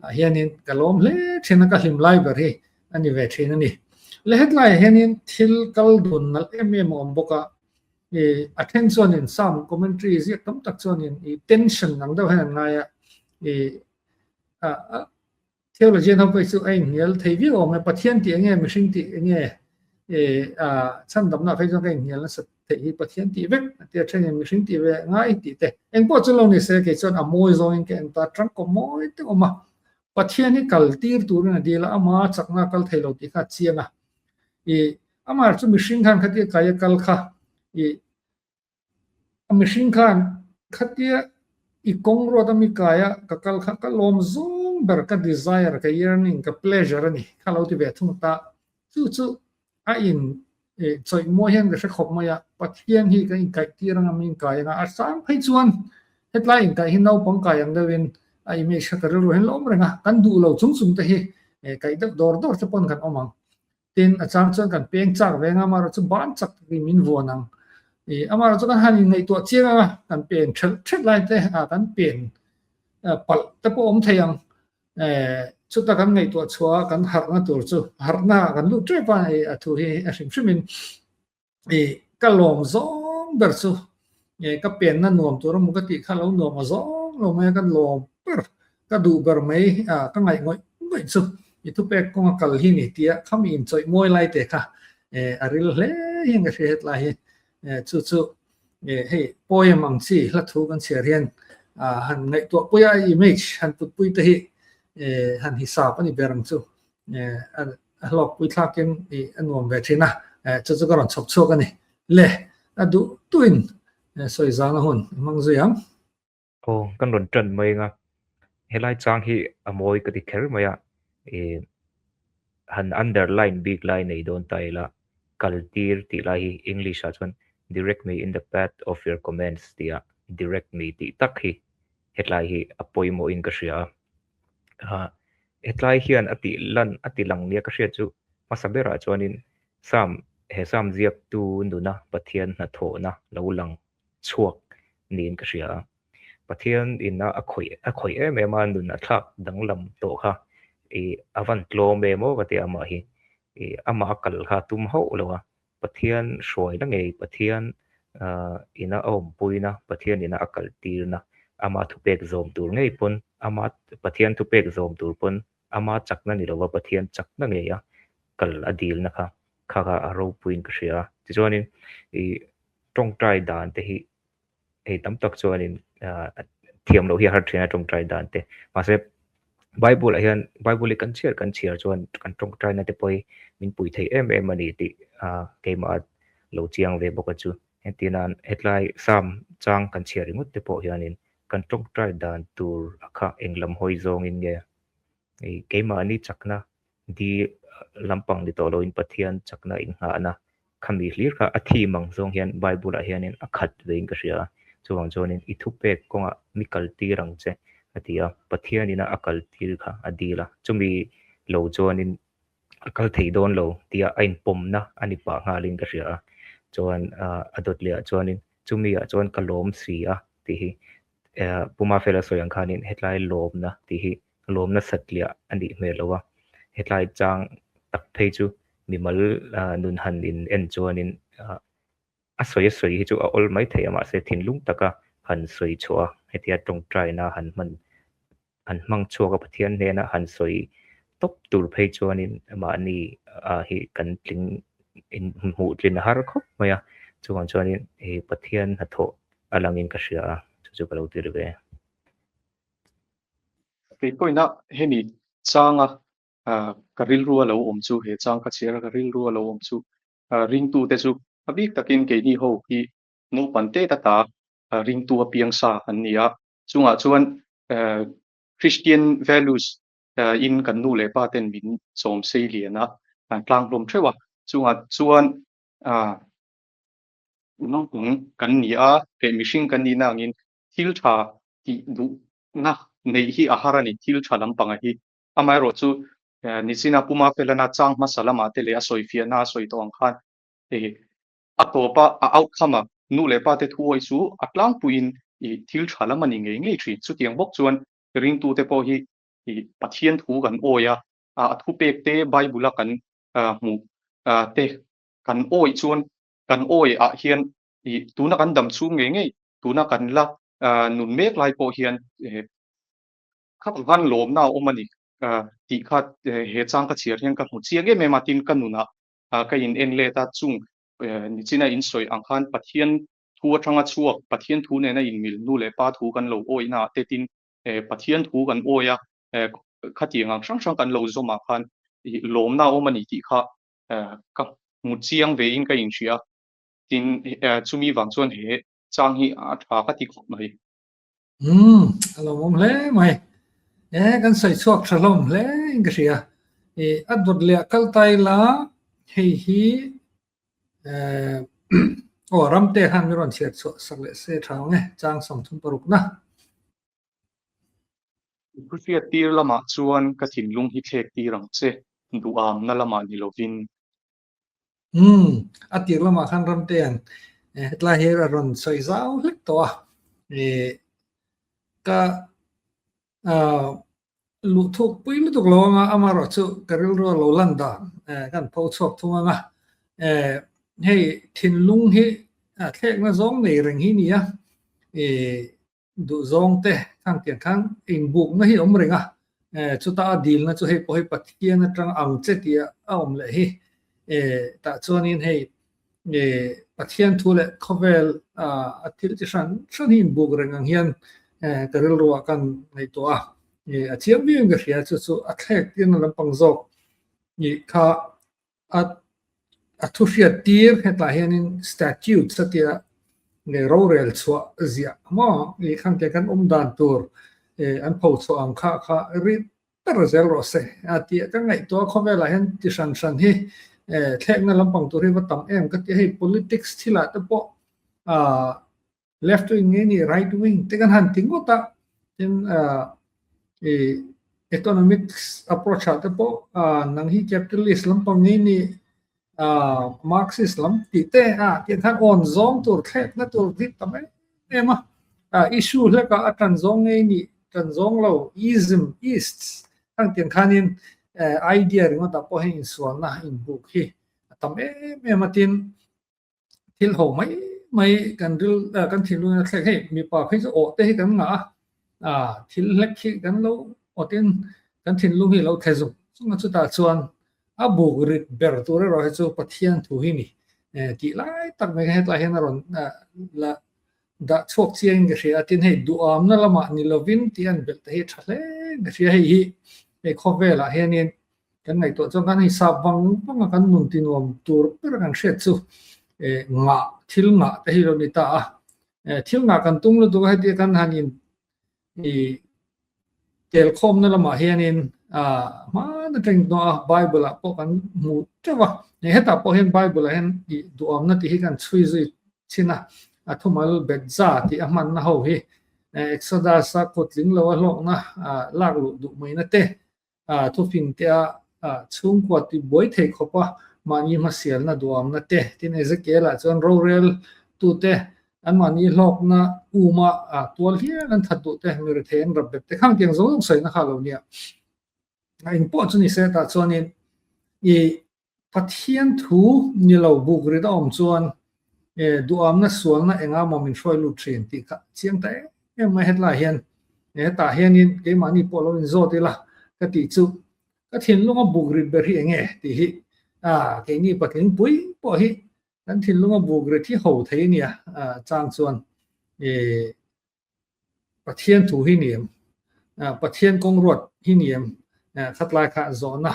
ah hianin ka lawm hle thin a ka hlim lai ber hi a ni ve thin a ni. Le hetlaiah hianin thil kal dun nalh em em a awm bawk a. I a then chuanin Psalm commentary ziak tam tak chuanin i tension ang deuh hian an ngai a, i a theologian ho pawh hi chu a inhnial thei viau awm e, Pathian tih enge mihring tih enge i a chhandamna phei chuan ka inhnial nasa theih hi Pathian tih vek a tia thenin mihring tih ve ngai tih te engpawh chu lo ni se kei chuan a mawi zawngin ka en ta tangkaw mawi deuh awm a, Pathian hi kal tir turin a dil a, ama chakna a kal thei lo tih kha a chiang a, i Amah chu mihring khan khatia kai a kal kha i a mihring khan khatia i kawng ruat a mi kai a ka kal kha ka lawm zawng ber ka desire ka yearning ka pleasure a ni kha lo ti ve thung ta chu chu a in i chawih mawi hian ka hre khawp mai a Pathian hi ka inkaih tir anga mi inkai anga a sang phei chuan hetlai inkaih hi naupang kai ang deuhin a image kha ka rilru hian la awm reng a kan duh lo chung chung te hi kaih deuh dawr dawr te pawn kan awm ang. Tin, a chang chuan kan peng chak ve anga amaherawh chu ban chak takin min vuan ang. I amaherawh chu kan han inngaihtuah chiang anga kan pen thelh thelh lai te ah kan pen palh te pawh awm thei ang. Chuta kan ngaihtuah chhuah a kan harhna tur chu harhna ah kan lut tep a a thu hi a hrim hrimin I ka lawm zawng ber chu ka penna nuam tur a maw ka tih kha lo nuam a zawng lo mai a, ka lawm ber, ka duh ber mai a, ka ngaih ngawih ngawih chu i thupek kawnga kal hi ni tia khami inchawih mawi lai te kha a ril hle hian ka hria hetlai hi. Chu chu hei poem ang chi hla thu kan chhiar hian han ngaihtuah pui a, image han putpui te hi han hisap a ni ber ang chu. A hlawkpui thlakin i a nuam ve thin a, chu chu ka rawn chhawp chhuak a ni. Le, a duh tuin sawi zana hun i hmang zui ang. Aw, kan rawn tan mai anga, helai chang hi a mawi ka ti kher mai a, i han underline bik lai nei dawn ta ila, kal tir tih lai hi English ah chuan direct me in the path of your commands tih ah direct me tih tak hi hetlai hi a pawimawhin ka hria a. Hetlai hian a tih lan a ti lang nia ka hriat chu hmasa berah chuanin Sam he Sam ziaktu nuna Pathian hnathawhna lo lang chhuak niin ka hria a. Pathian ina a khawih a khawih em em a nun a thlak danglam tawh kha ih a van tlawm em aw ka ti a amah hi ih amah a kal kha tum hauh lo a. Pathian hruaina ngei, Pathian ina a awmpuina, Pathian ina a kaltirna, ama thupek zawm tur ngei pawn, ama Pathian thupek zawm tur pawn ama chakna ni lova Pathian chakna ngei a kal a dilna kha kha kha a ropuiin ka hria a. Tichuanin i tawngtai dan te hi hei tam tak chuanin thiam loh hi a har thin a tawngtai dan te. Mahse Bible ah hian Bible hi kan chhiar kan chhiar chuan kan tawngtai na te pawh hi min pui thei em em a ni tih keimah lo chiang ve bawk a chu. Heti nan hetlai Psalm chang kan chhiar ringawt te pawh hianin kan tawngtai dan tur a kha englam hawi zawngin nge Keimahni chakna di lampang ni tawh loin Pathian chakna innghahna khami hlir kha a thim ang zawng hian Bible ah hianin a khat vein ka hria a. Chuvang chuanin i thupek kawngah mi kaltir ang che a ti a, Pathian ina a kaltir kha a dil a, chumi lo chuanin a kal thei dawn lo tia a inpawmna a ni pah nghalin ka hria a. Chuan a dawt leh ah chuanin chumi ah chuan ka lawm si a tih hi Puma Fela sawi ang khanin hetlai lawmna tih hi lawmna satliah a nih hmel lo a, hetlai chang tak phei chu mimal nun han in en chuanin a sawi a sawi hi chu a awl mai thei a mahse thinlung taka han sawi chhuah a hetia tawngtaina han hman han hmang chhuak a Pathian hnena han sawi tawp tur phei chuanin mahni hi kan tling in hmuh tlin a har khawp mai a chuvang chuanin Pathian hnathawh a langin ka hria a chu chu ka lo ti ri ve. Kei pawhin a hemi changa ka rilru a lo awm chu he chang ka chhiar a ka rilru a lo awm chu ringtute chu a bik takin keini ho hi naupang te ta ringtu a piang sa an ni a chungah chuan Christian values in kan nu leh pa ten min chawm sei lian a tlang hlawm theuh a chungah chuan naupang kan ni a leh mihring kan nihna angin thil tha tih duhna neih hi a har a ni, thil tha lampanga hi. Amaherawh chu nichina Puma Felana chang hmasa lamah te leh a sawifiahna a sawi tawh ang khan a tawpa a outcome a nu leh pa te thuawi chu a tlangpuiin thil tha lam a ni ngei ngei thin. Chutiang bawk chuan ringtute pawh hi Pathian thu kan awi a, a thupek te Bible a kan hmuh te kan awi chuan kan awi ah hian. I tuna kan dam chhung ngei ngei, tuna kan la nun mek lai pawh hian khatah khan lawmna a awm a ni tih kha he chang ka chhiar hian ka hmu chiang em em a, tin ka nunah ka in en let a, chung nichina in sawi ang khan Pathian thu atanga chhuak, Pathian thu nena inmil nu leh pa thu kan lo awihna ah te tin Pathian thu kan awi a, khatiang ang hrang hrang kan lo zawm ah khan lawmna a awm a ni tih kha ka hmu chiang ve in ka inhria a. Tin, chumi vang chuan he chang hi a tha ka ti khawp mai. Umm, a lawmawm hle mai. E, kan sawi chhuak tha hlawm hle in ka hria. E, a dawt leh a kal ta ila, hei hi aw Ramte khan min rawn chhiar chhuah sak leh se tha ang e, chang 36 na. Thu hriat tir lamah chuan ka thinlung hi thlek tir ang che, duhamna lamah ni lovin. Umm, a tir lamah khan Ramtea'n hetlai hi a rawn sawi zau hlek tawh a, ih ka luh thuk pui lutuk lo anga amaherawhchu ka rilru a lo lan dan kan pho chhuak thung anga, hei thinlung hi thlekna zawng nei reng hi nia, ih Duhzawng te khang tiang khan inbukna hi awm reng a, chuta a dilna chu hei pawh hi Pathian atang ang che tih a awm leh hi. Tah chuanin hei Pathian thu leh khawvel a thil chi hran hran hi inbuk reng ang hian ka rilruah kan ngaihtuah a, a chiang viau in ka hria chu chu a thlek tirna lampang zawk kha A a thu hriat tir hetah hianin statutes a tia nge rorel chhuah ziah maw i khang te kan awm dan tur an pho chhuah ang kha kha rit ber zel rawh se a tih ka ngaihtuah khawvelah hian ti hran hran hi thlekna lampang tur hi va tam em ka ti a hei politics thilah te pawh Left wing nge ni right wing te kan han ti ngawt a, tin i economics approach ah te pawh nang hi capitalist lampang nge ni Marxist lam tih te a tiang khan awn zawng tur thlek na tur hi tam em em a, issue hlek ah a tan zawng nge ni tan zawng lo ism ists khang tiang khanin idea ringawt ah pawh hei insualna inbuk hi a tam em em a, tin thil ho mai mai kan ril kan thinlung in a thlek hei mipa phei chu awh te hi kan ngah a ah thil hlek hi kan lo awtin kan thinlung hi lo thla zung zung a chutah chuan a buk rit ber tur erawh hi chu Pathian thu hi ni tih lai tak mai kha hetlai hian a rawn la dah chhuak chiang in ka hria a tin hei duhamna lamah ni lovin tih an belh te hi a tha hle in ka hria hei hi hei khawvelah hianin Kan ngaihtuah chuan kan hei sap vang vang a kan nun ti nuam tur ber kan hriat chu ngah thil ngah te hi lo ni ta a. Thil ngah kan tum lutuk a hetia kan han in i tel khawmna lamah hianin hman atangin hnawh a Bible ah pawh kan hmu teuh a. Hetah pawh hian Bible ah hian i duhawmna tih hi kan chhui zui thin a, a thumal betza tih a hmanna ho hi Exodus a kutling lo a hlawkna lak luh duh maina te Thufing te a chhungkua ti buai thei khawp a, mahni hmasialna duamna te, tin Ezekiel-ah chuan rorel tute anmahni hlawkna uma tual hial an that duh te, mi rethei an rap bet te khang tiang zawng zawng sawina kha a lo nia. Engpawh chu ni se tah chuanin i Pathian thu ni lo buk rit a awm chuan duhamna sualna enga maw min hruai lut thin tih kha chiang ta em em mai hetlai hian hetah hianin keimahni pawh lo inzawt ila ka tih chu ka thinlunga buk rit ber hi enge tih hi keini patling pui pawh hi kan thinlunga buk rit hi ho thei ania chang chuan Pathian thu hi ni em? Pathian kawng ruat hi ni em? Khatlai kha zawhna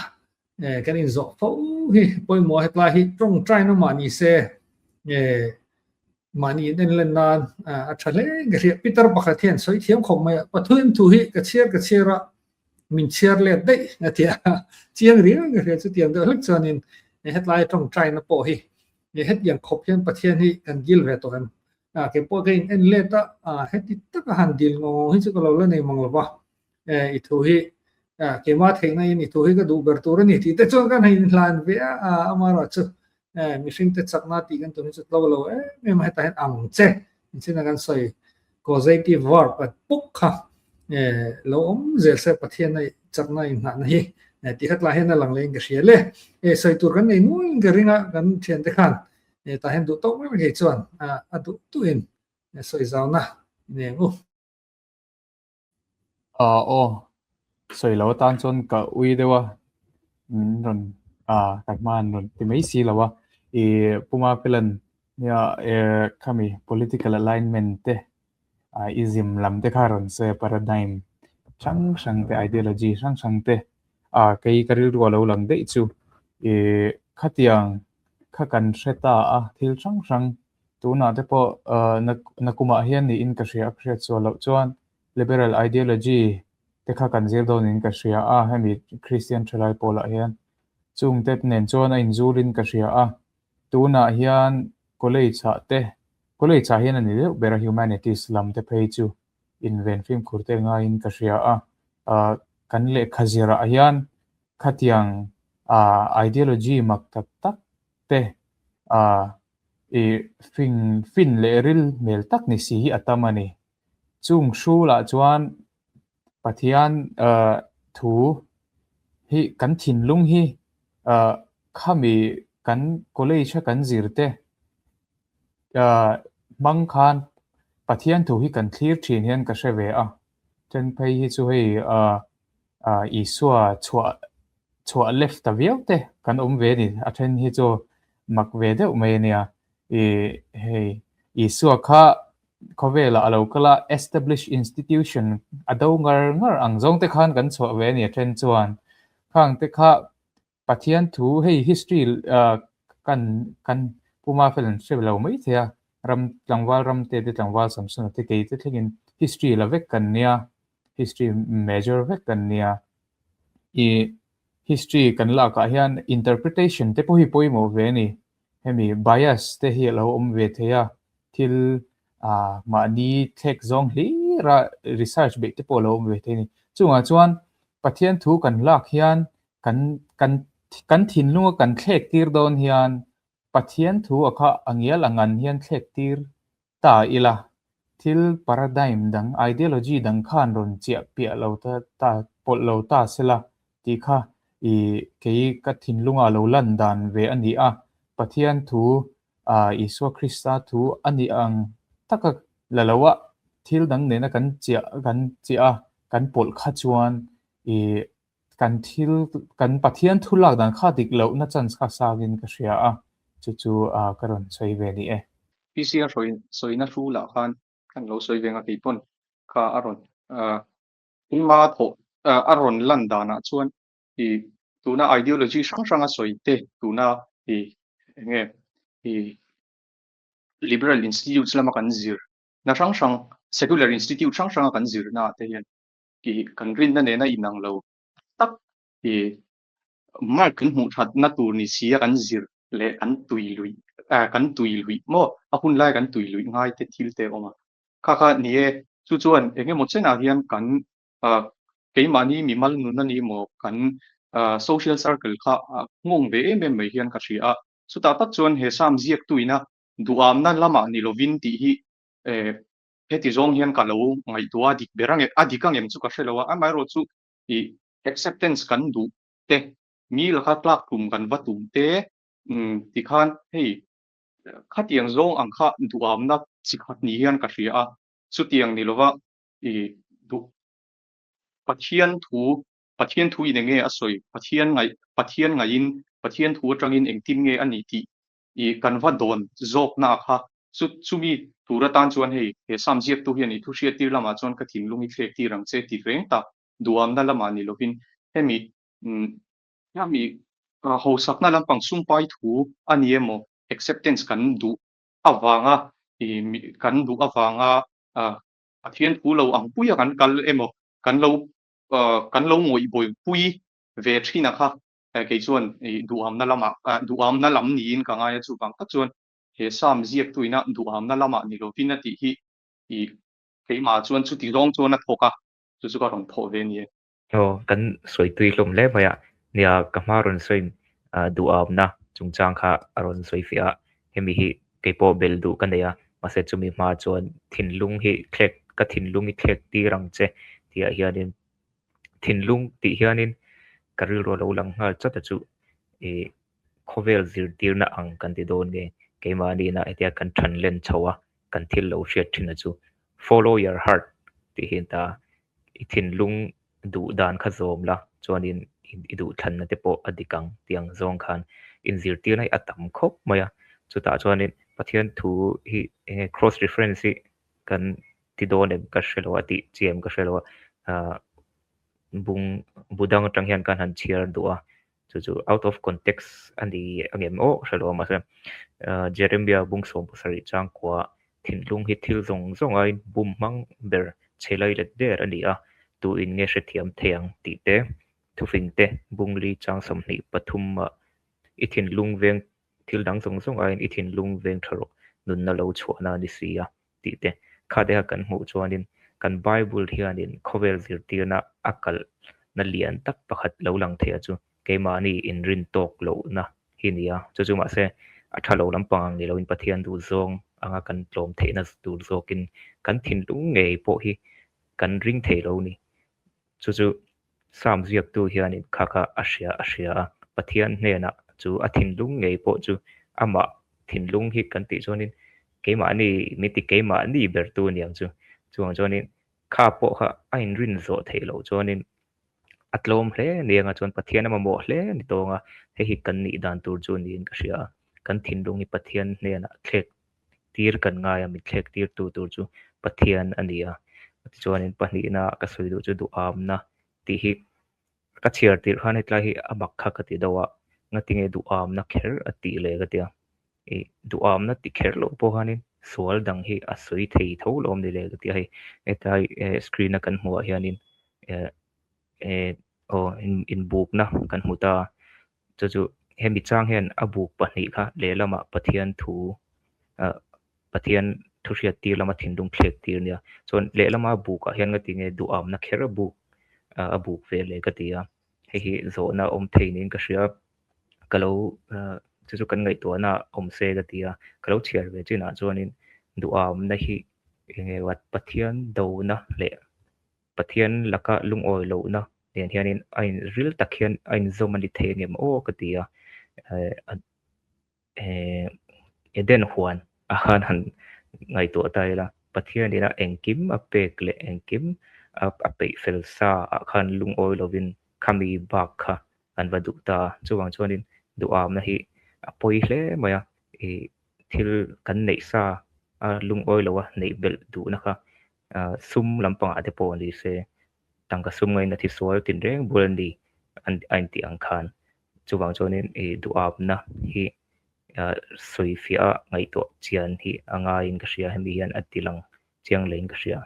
kan inzawh fo hi pawimawh hetlai hi tawngtaina mah ni se mahni in en len nan a tha hle ka hria. Peter pakhat hian sawi thiam khawp mai a, Pathian thu hi ka chhiar ka chhiar a, min chhiar let daih a ti a, chiang riau ka hria chutiang deuh hlek chuanin hetlai tawngtaina pawh hi hetiang khawp hian Pathian hi kan dil ve tawh em? A kei pawh ka in en let a, heti taka han dil ngawng ngawng hi chu ka lo la nei mang lo va, i thu hi keimah theihna in i thu hi ka duh ber tur a ni tih te chuan kan han inhlan ve a, amaherawh chu mihring te chakna tih kan tum hi chu tlo lo em em a, hetah hian ang che inchhina kan sawi causative verb a puk kha lo awm zel se Pathian a chakna inhnahna hi tih khat lah hian a lang leh in ka hria le, sawi tur kan nei nual in ka ring a kan thiante khan. Tah hian duh tawk mai mai kei chuan a duh duhin sawi zauna i nei ang u. Aw, sawi lo atan chuan ka ui deuh a, min rawn ka hman rawn ti mai si lo a. I Puma Pelan nia khami political alignment te ism lam te kha rawn sawi a, paradigm hrang hrang te, ideology hrang hrang te kei ka rilru a lo lang daih chu i khatiang kha kan hre ta a, thil hrang hrang tunah te pawh nakumah hian niin ka hria a, ka hriat sual loh chuan liberal ideology te kha kan zir dawnin ka hria a, hemi Christian thalai pawlah hian chung te nen chuan a inzulin ka hria a, tunah hian college ah te, college ah hian a ni deuh ber a humanities lam te phei chu inven fimkhur te ngaiin ka hria a, kan lehkha zirah hian khatiang ideology mak tak tak te i fing fin leh ril hmel tak ni si hi a tam a ni. Chung hrulah chuan Pathian thu hi kan thinlung hi khami kan college a kan zir te hmang khan Pathian thu hi kan thlir thin hian ka hre ve a. Then phei hi chu hei Isua chhuah chhuah left ta viau te kan awm ve a ni. A then hi chu mak ve deuh mai a nia. I hei Isua kha khawvelah a lo kal a, establish institution a do ngar ngar ang zawng te khan kan chhuah ve a ni a then chuan. Khang te kha Pathian thu hei history kan kan Puma fel an hre lo mai thei a, ram tlangval ram te te tlangval Samsona te kei te thlengin history la vek kan nia, history major vek kan nia. I history kan lakah hian interpretation te pawh hi pawimawh ve a ni. Hemi bias te hi a lo awm ve thei a, thil mahni thlek zawng hlira research beih te pawh a lo awm ve thei a ni. Chungah chuan Pathian thu kan lak hian kan kan kan thinlunga kan thlek tir dawn hian Pathian thu a kha a ngial a ngan hian thlek tir ta ila, thil paradigm dang, ideology dang khan rawn chiah piah lo ta ta pawlh lo ta sela tih kha i kei ka thinlunga lo lan dan ve a ni a. Pathian thu Isua Krista thu a nih ang taka la lo a, thil dang nena kan chiah kan chiah a, kan pawlh kha chuan i kan thil kan Pathian thu lak dan kha dik lohna chance kha sangin ka hria a, chu chu ka rawn sawi ve ni e. PCR sawina thu lah khan kan lo sawi ve nga kei pawn kha a rawn engmah a thawh a rawn lan danah chuan i tuna ideology hrang hrang a sawi te tuna i enge i liberal institutes lama kan zir na hrang hrang secular institute hrang hranga kan zir na ah te hian i kan rinna nena inang lo tak i mark kan hmuh thatna tur ni si a kan zir leh kan tui luih kan tui luih maw a hun lai kan tui luih ngai te thil te a awm a kha kha ni e chu chuan engemaw chenah hian kan keimahni mimal nun a ni maw kan social circle kha nghawng ve em em mai hian ka hria a chutah tak chuan he sam ziaktuina duhamna lamah ni lovin tih hi heti zawng hian ka lo ngaihtuah a dik ber ang a dik ang em chu ka hre lo a amaherawhchu ih acceptance kan duh te mi laka tlak tum kan va tum te tikhan hei khatiang zawng ang kha duhamna chi khat ni hian ka hria a chutiang ni lova ih duh Pathian thu Pathian thu in enge a sawi Pathian ngaih Pathian ngaihin Pathian thu atangin engtin nge a nih tih ih kan va dawn zawkna kha chu chumi tur atan chuan hei he Sam ziaktu hian i thu hriattir lamah chuan ka thinlung i thlek tir ang che ti reng tak duhamna lamah ni lovin hemi umm hemi hausakna lampang sumpai thu a ni emaw acceptance kan duh avanga ih kan duh avanga ah Pathian thu lo ang puia kan kal emaw kan lo kan lo ngawih bawihpui ve thin a kha kei chuan duhamna lamah duhamna lam niin ka ngai a chuvang tak chuan he Sam ziaktuina duhamna lamah ni lovin a tih hi ih keimah chuan chuti zawng chuan a thawk a chu chu ka rawn thawh ve a ni e. Aw, kan sawi tui hlawm hle mai a, nia ka hma rawn sawi duhamna chungchang kha a rawn sawi fiah a, hemi hi keipawh bel duh ka nei a, mahse chumi hma chuan thinlung hi thlek ka thinlung hi thlek tir ang che tih ah hianin thinlung tih hianin ka rilru a lo lang nghal chat a chu ih. Khawvel zirtirna ang kan ti dawn nge? Keimahniina hetia kan than len chho a, kan thil lo hriat thin a chu Follow your heart tih hi an ta a, i thinlung duh dan kha zawm la chuanin i duhthlanna te pawh a dik ang tih ang zawng khan inzirtirna hi a tam khawp mai a. Chutah chuanin Pathian thu hi eng nge cross reference hi kan ti dawn em ka hre lo a, tih chi em ka hre lo a, ah bung bu dang atang hian kan han chhiar duh a, chu chu out of context a ni angem aw ka hre lo a mahse Jeremia bung 17 changkua thinlung hi thil zawng zawng aiin bum hmang ber chhe lai let der a ni a, tu in nge hrethiam thei ang tih te, thufing te bung li chang 23 ah i thinlung veng thil dang zawng zawng aiin i thinlung veng tha rawh nunna lo chhuahna a ni si a. tih te kha te kha kan hmuh chuanin kan Bible hianin khawvel zirtirna a kalhna lian tak pakhat lo lang thei a chu keimahni inrin tawk lohna hi ni a, chu chu mahse a tha lo lampang ang ni loin Pathian duh zawng anga kan tlawm theihna tur zawkin kan thinlung ngei pawh hi kan ring thei lo ni. Chu chu Psalm ziaktu hianin kha kha a hria a hria a, Pathian hnenah chu a thinlung ngei pawh chu amah thinlung hi kan tih chuanin keimahni min ti keimahni bertu a niang chu. Chuvang chuanin kha pawh kha a inrin zawh theih loh chuanin a tlawm hle aniang a, chuan Pathian a mamawh hle a ni tawng a, hei hi kan nih dan tur chu niin ka hria a, kan thinlung hi Pathian hnenah thlek tir kan ngai a, min thlek tir tu tur chu Pathian a ni a. Tichuanin pahnihna ka sawi duh chu duhamna tih hi ka chhiar tirh khan hetlai hi a mak kha ka ti deuh a, ngatinge duhamna kher a tih leh ka ti a. Ih duhamna ti kher loh pawh khanin sual dang hi a sawi thei tho lo awm ni le ka ti a hei hetlai screen a kan hmuh ah hianin eh eh aw inbukna kan hmu ta a. Chu chu hemi chang hian a buk pahnih kha lehlamah Pathian thu ah Pathian thu hriat tir lama thinlung thlek tir nia. Chuan lehlama bukah hian nga tinge duhamna kher a buk ah a buk ve leh ka ti a. Hei hi zawhna awm thei niin ka hria. Ka lo ah chu chu kan ngaihtuahna awm se ka ti a. Ka lo chhiar ve chinah chuanin duhamna hi enge Pathian dona leh Pathian laka lungawi lohna nen hianin a in ril tak hian a inzawm a ni thei angem aw ka ti a, eh Eden huan a khan han ngaihtuah ta ila Pathian ina engkim a pek leh engkim a peih fel sa ah khan lungawi lovin khami bak kha an va duh ta a, chuvang chuanin duhamna hi a pawi hle mai a, ih thil kan neih sa a lungawi lo a neih belh duhna kha sum lampangah te pawh ni se tangka sum ngaina thi sual tinreng bul a ni a intih ang khan chuvang chuanin ih duhapna hi sawi fiah a ngaihtuah chian hi a ngaiin ka hria hemi hian a ti lang chiang lehin ka hria.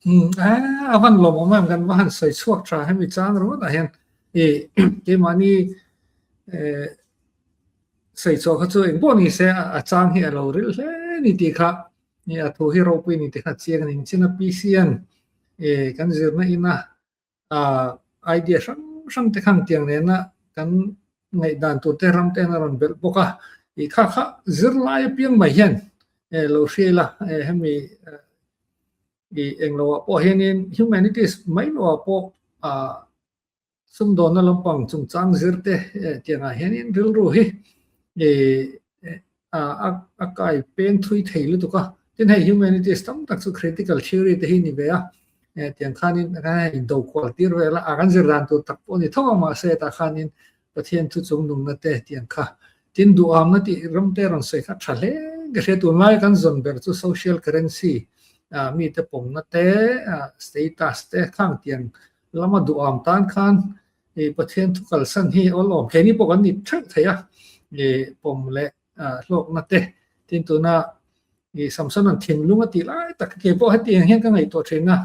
Umm a van lawmawm em kan va han sawi chhuak tha hemi chang ringawtah hian ih keimahni eh sawi chhuah kha chu engpawh ni se a chang hi a lo rilh hle ni tih kha Ni a thu hi ropui ni te kha chiang a ni. China PCN e kan zirna ina a idea hrang hrang te khan tiang nena kan ngaihdan tur te ram te an rawn belh bawk a. I kha kha zirlai apiang mai hian e lo hria ila e hemi i englo ah pawh hianin humanities mai lo ah pawh a Sumdawnna lampang chungchang zir te tiangah hianin rilru hi a kai peng thui thei lutuk a. Tin hei humanities tam tak chu critical theory te hi ni ve a, tiang khanin hei do kual tir vel a, a kan zir dan tur tak pawh a ni tho a mahse tah khanin Pathian thu chung nungna te tiang kha tin duhamna tih ram te rawn sawi kha tha hle ka hria. Tunlai kan zawn ber chu social currency mite pawmna te status te khang tiang Lama duham tan khan i Pathian thu kalsan hi awl awm keini pawh kan ni theuh thei a, i pawm leh hlawkna te tin tuna i Samson an thinlung a tih lai tak kei pawh hetiang hian ka ngaihtuah thin a,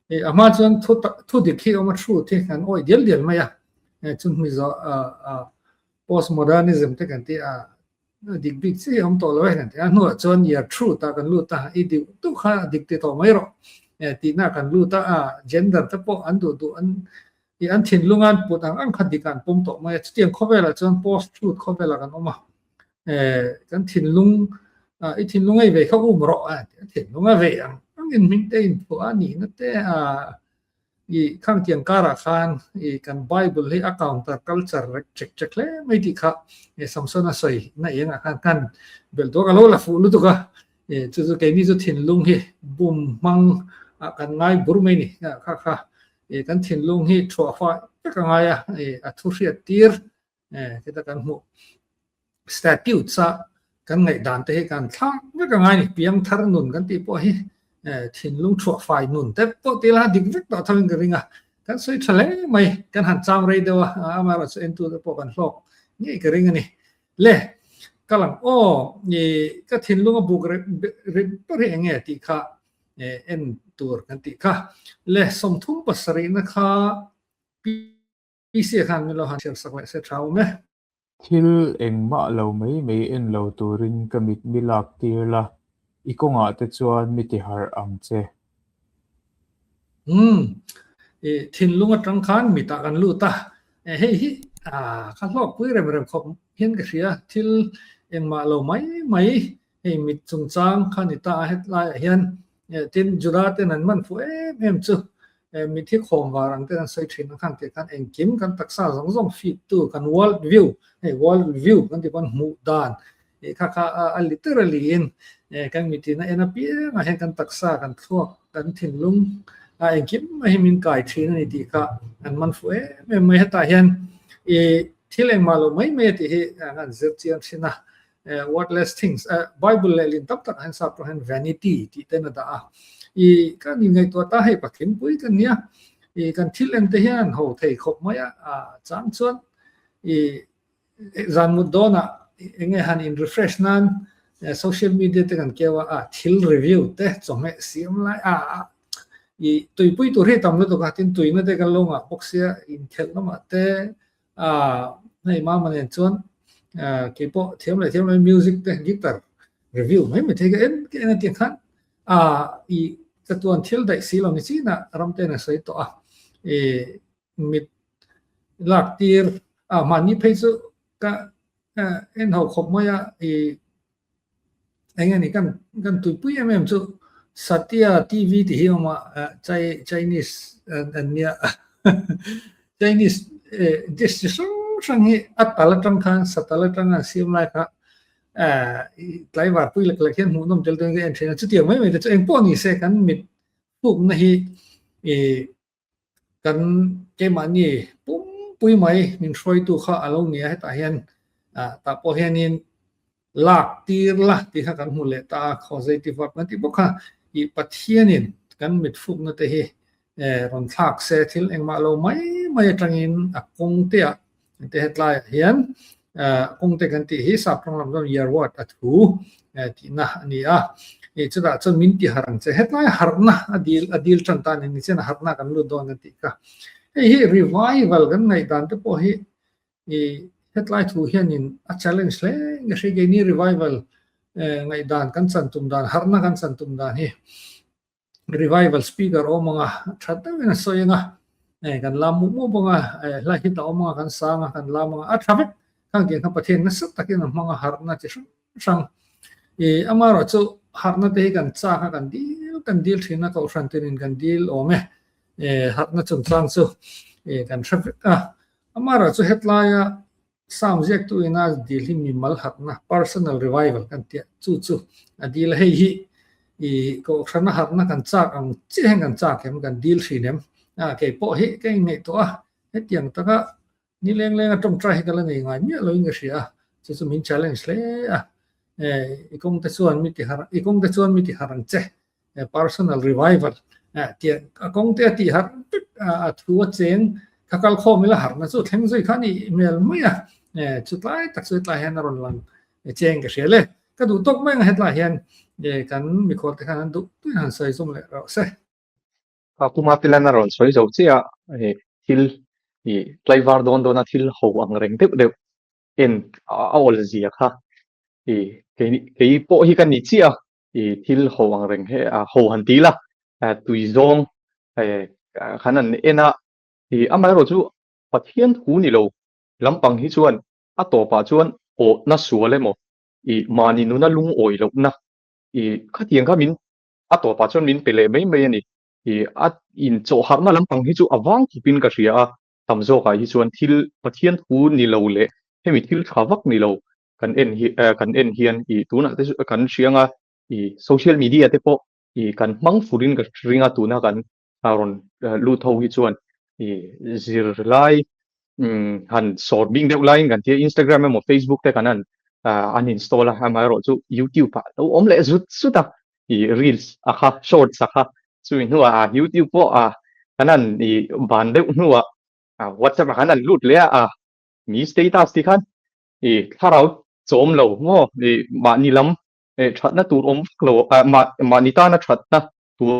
i a hma chuan thu tak thu dik hi awm a truth hi kan awih dial dial mai a, chun hmi zawh postmodernism te kan tih a dik bik chi awm tawh lo e kan ti a, hnuah chuan year truth ah kan lut a, i deuh duh kha dik ti tawh mai rawh tihna kan lut a, a gender te pawh an duh duh an i an thinlung an put ang ang kha dik ah an pawm tawh mai a, chutiang khawvelah chuan post truth khawvelah kan awm a, kan thinlung i thinlung a i vei kha um rawh a thinlung a vei ang ang in hming te in phuah a nihna te a. I khang tiang karah khan i kan Bible hi a counter culture rek chek chek hle mai tih kha Samson a sawi na engah khan kan belh duak a lo la fuh lutuk a. Chu chu keini chu thinlung hi bum hmang ah kan ngai bur mai ni. Kha kha kan thinlung hi thuah fai vek a ngai a, a thu hriat tir Heta kan hmuh statutes a kan ngaihdan te hi kan thlak vek a ngai ni. Piangthar nun kan tih pawh hi thinlung thuah fai nun te pawh ti la dik vek tawh thovin ka ring a. Kan sawi tha hle mai, kan han chang rei deuh a, amaherawhchu entu te pawh kan hlawk ngei ka ring a ni. Le, ka lang aw, ka thinlung a buk rit ber hi eng nge tih kha en tur kan tih kha. Le, 37 na kha PC khan min lo han chhiar sak leh se tha awm e. Thil engmah lo mai mai en lo turin ka mit mi lak tir la, i kawngah te chuan mi ti harh ang che. Umm, i thinlung atang khan mitah kan lut a, hei hi ka hlawkpui rem rem khawp hian ka hria, thil engmah lo mai mai hei mit chungchang kha ni ta a hetlaiah hian tin Juda ten an man fuh em em chu mithi khawm var ang te kan sawi thin ang khan tih khan engkim kan taksa zawng zawng feed tu kan world view hei world view kan tih pawn hmuh dan kha kha a literally in kan mitin a en apiang ah hian kan taksa kan thluak kan thinlung a engkim mai hi min kai thin a ni tih kha an man fuh em em mai hetah hian thil engmah lo mai mai a tih hi an zir chiang thin a Worthless things, Bible lehlin tam tak hian sap tawng hian vanity tih ten a dah a. I kan inngaihtuah ta hei patling pui kan nia. I kan thil en te hian ho thei khawp mai a, a chang chuan i zan mut dawnah enge han in refresh nan social media te kan keu a, a thil review te chawhmeh siam lai a i tuipui tur hi tam lutuk a, tin tuina te kan lo ngah bawk sia inkhelh lamah te A hei mama nen chuan keipawh thiam leh thiam lo music te guitar review mai mai thei ka en ka en a tih khan a i chatuan thil daih si lo ni chin a ram ten a sawi tawh a i mit lak tir a mahni phei chu ka en ho khawp mai a i Eng nge ni kan kan tuipui em em chu Satya TV tih hi a awm a, Chinese an nia Chinese dish chi hrang hrang hi a tal atang khan satal atang an siam lai kha tlaivar pui lek lek hian hmuhnawm tel dawn ka en thin a, chutiang mai mai te chu engpawh ni se kan mit pukna hi Kan keimahni pumpui mai min hruaitu kha a lo ni a, hetah hian tah pawh hianin lak tir la tih kha kan hmu leh ta a, khaw zei ti vak kan tih bawk kha i Pathianin kan mitfukna te hi rawn thlak se thil engmah lo mai mai atangin a kawng te ah te hetlaiah hian kawng te kan tih hi sap tawng lam chuan year word a thu tihna a ni a, chutah chuan min ti harh ang che hetlai harhna a dil a dil tan ta ni chian harhna kan lut dawn kan tih kha hei hi revival kan ngaihdan te pawh hi hetlai thu hianin a challenge hle nge hre keini revival ngaihdan kan chan tum dan harhna kan chan tum dan hi Revival speaker awm anga tha deuhin a sawi anga kan lam mup mup anga hla hit a awm anga kan sang a kan lam anga a tha vek khang tiang kha Pathian nasa takin a hmang a harhna chi hrang hrang i amaherawh chu harhna te hi kan chak a kan dil kan dil thin a kohhran tinin kan dil awm e harhna chungchang chu kan hre vek a amaherawh chu hetlaia Psalm ziaktu ina dil hi mimal harhna, personal revival, kan tia, chu chu a dil a. Hei hi i kohhrana harhna kan chak ang chiah hian kan chak em, kan dil hrin em? A, kei pawh hi ka inngaihtuah a, hetiang taka ni leng lenga tawngtai hi ka la nei ngai miah loin ka hria a, chu chu min challenge hle a. I kawngte chuan mi ti harh, i kawngte chuan mi ti harh ang che, personal revival tih a kawng te a tih harh vek a thu a cheng kha kal khawm ila harhna chu thleng zui kha a nih hmel mai a, chutlai tak chu hetlai hian a rawn lang cheng ka hria le. Ka duh tawk mai ang hetlai hian kan mikhual te khan an duh tuin han sawi zawm leh rawh se. Puma Pilan a rawn sawi zo chiah a, thil tlaivar dawn dawna thil ho ang reng deuh deuh en a awl zia kha kei pawh hi ka ni chiah a, i thil ho ang reng he a ho han ti la tui zawng khan an en a i amaherawh chu Pathian thu ni lo lampang hi chuan a tawpah chuan awhna sual emaw i mahni nuna lungawi lohna i khatiang kha min a tawpah chuan min pe leh mai mai a ni. I a inchawhharhna lampang hi chu a vang khawpin ka hria a, tam zawkah hi chuan thil Pathian thu ni lo leh hemi thil tha vak ni lo kan en hi kan en hian i tunah te chu kan hria anga i social media te pawh i kan hmang furin ka ring a tuna kan rawn lut ho hi chuan i zirlai han sawr bing deuh laiin kan tia Instagram emaw Facebook te kan han an install a amaherawh chu YouTube ah lo awm leh zut zut a i reels a kha shorts a kha chumi hnuah a YouTube pawh a kan han i ban deuh hnuah WhatsApp ah kan han lut leh a mi status ti khan i thlarau chawm lo maw i mahni lam thatna tur awm vak lo mahni tana thatna tur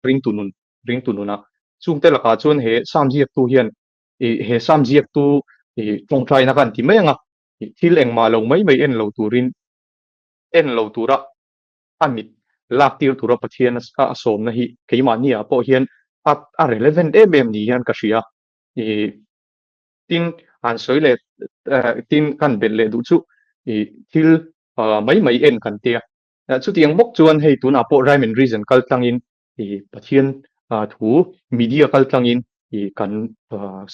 ringtu nun ringtu nunah chungte lakah chuan he Sam ziaktu hian ih he Sam ziaktu ih tawngtaina kha an ti mai ang a, ih thil engmah lo mai mai en lo turin en lo tura a mit lak tir tura Pathian a sawmna hi keimahni ah pawh hian a a relevant em em ni hian ka hria. Ih tin han sawi leh tin kan belh leh duh chu ih thil mai mai en kan tia. Chutiang bawk chuan hei tunah pawh rhyme and reason kal tlangin i Pathian thu media kal tlangin i kan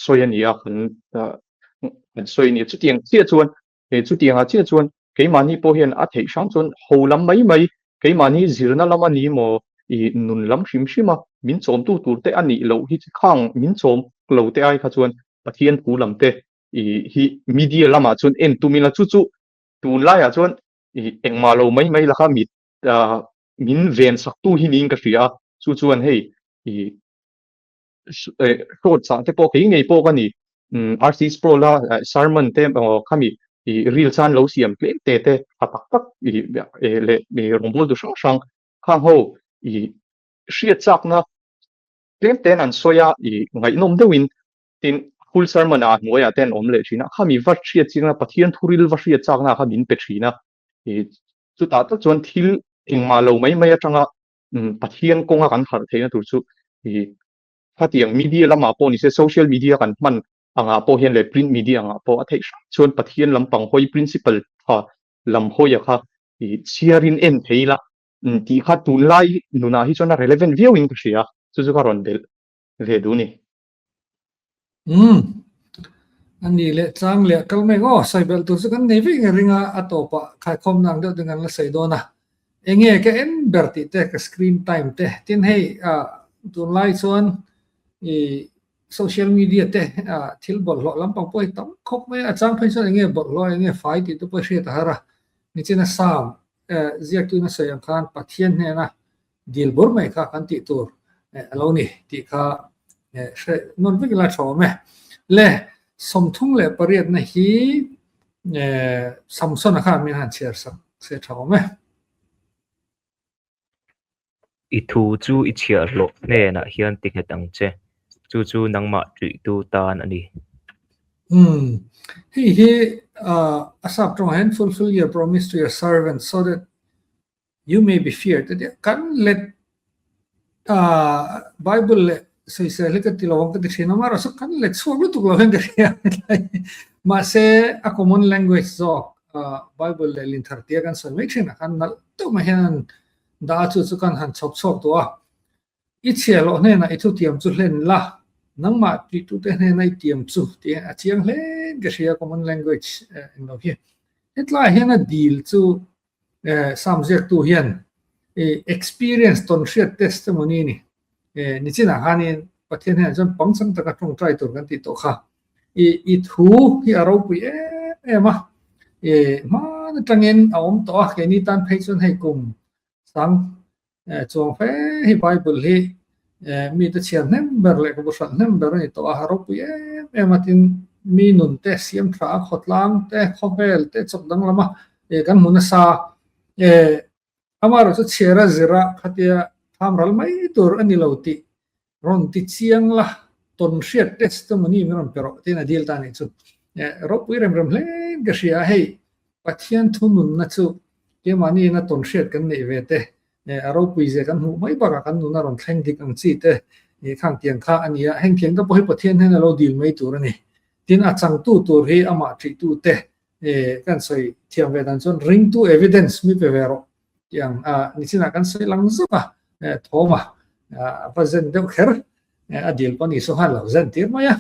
sawi a ni a, kan kan sawi a ni a. Chutiang chiah chuan chutiangah chiah chuan keimahni pawh hian a theih hrang chuan ho lam mai mai keimahni zirna lam a ni maw i nun lam hrim hrim a min chawmtu tur te a nih loh hi khang min chawm lo te ai kha chuan Pathian thu lam te i hi media lamah chuan en tum ila chu chu tunlaiah chuan i engmah lo mai mai la kha mit min ven sak tu hi niin ka hria a, chu chuan hei i shorts ah te pawh kei ngei pawh ka ni RC Sproul a sermon te khami i reel chan lo siam tlem te te tha tak tak i leh rawngbawltu hrang hrang khang ho i hriat chakna tlem ten an sawi a i ngaihnawm deuhin tin full sermon ah hnuaiah te an awm leh thin a, khami va hriat chikna Pathian thuril va hriat chakna kha min pe thin a i chutah tak chuan thil engmah lo mai mai atanga Pathian kawnga kan harh theihna tur chu i khatiang media lamah pawh nise social media kan hman angah pawh hian leh print media angah pawh a theih hrang chuan Pathian lampang hawi principle tha lam hawia kha i chhiarin en thei ila tih kha tunlai nunah hi chuan a relevant viauin ka hria chu chu ka rawn belh ve duh ni. Umm. A ni leh tlang leh kal mek aw, sawi belh tur chu kan nei vek nge ring a, a tawpah khaikhawmna ang deuh ding an la sawi dawn a. Enge ka en ber tih te, ka screen time te, tin hei ah tunlai chuan i social media te ah thil bawlhhlawh lampang pawh hi tam khawp mai a, a chang phei chuan enge bawlhhlawh enge fai tih te pawh hriat a har a, nichina Sam ziaktuin a sawi ang khan Pathian hnena dil bur mai kha kan tih tur a lo ni tih kha hre nawn vek ila tha awm e. Le 38na hi Samsona khan min han chhiar sak se tha awm e. I thu chu i chhiahhlawh hnenah hian ti nghet ang che, chu chu nangmah ṭihtu tan a ni. Umm, hei hi a sap tawngah hian fulfill your promise to your servant so that You may be feared a tia kan let Bible leh sawisel hi ka ti lo ang ka ti thin a amaherawhchu kan let chhuak lutuk lo hian ka hria mahse a common language zawk Bible leh linthar tia kan sawi mai thin a khan nalh deuh mai hian an dah a chu chu kan han chhawp chhuak duh a i chhiah loh hnenah i thutiam chu hlen la nangmah tihtute hnena i tiam chu tih a chiang hle in ka hria common language englo hi hetlaiah hian a dil chu Sam ziaktu hian experience tawn hriat testimony ni nichinah khanin Pathian hian chuan pangchang taka tawngtai tur kan tih tawh kha. I i thu hi a ropui em em a, i hman atangin a awm tawh a, keini tan phei chuan hei kum sang Chuang fe hi Bible hi mite chhiar hnem ber leh ka bu hralh hnem ber a ni tawh a, a ropui em em a tin mi nun te siam tha a, khawtlang te, khawvel te chawk danglam a kan hmu nasa. Amaherawhchu chhiar a zir a khatia tham ral mai tur a ni lo tih rawn ti chiang la, tawn hriat testimony min rawn pe rawh tiin a dil ta a nih chu. Ropui rem rem hlein ka hria a, hei Pathian thununna chu keimahni ina tawn hriat kan neih ve te, a ropui zia kan hmuh mai bakah kan nuna rawn thleng dik ang chi te khang tiang kha a ni a, heng thiang te pawh hi Pathian hian a lo dil mai tur a ni. Tin, a changtu tur hi amah ṭihtu te kan sawi thiam ve dan chuan ringtu evidence mi pe ve rawh tih ang a nichinah kan sawi lang zawk a, thawm a. a va zen deuh kher a dil pawn Isua khan a lo zen tir mai a.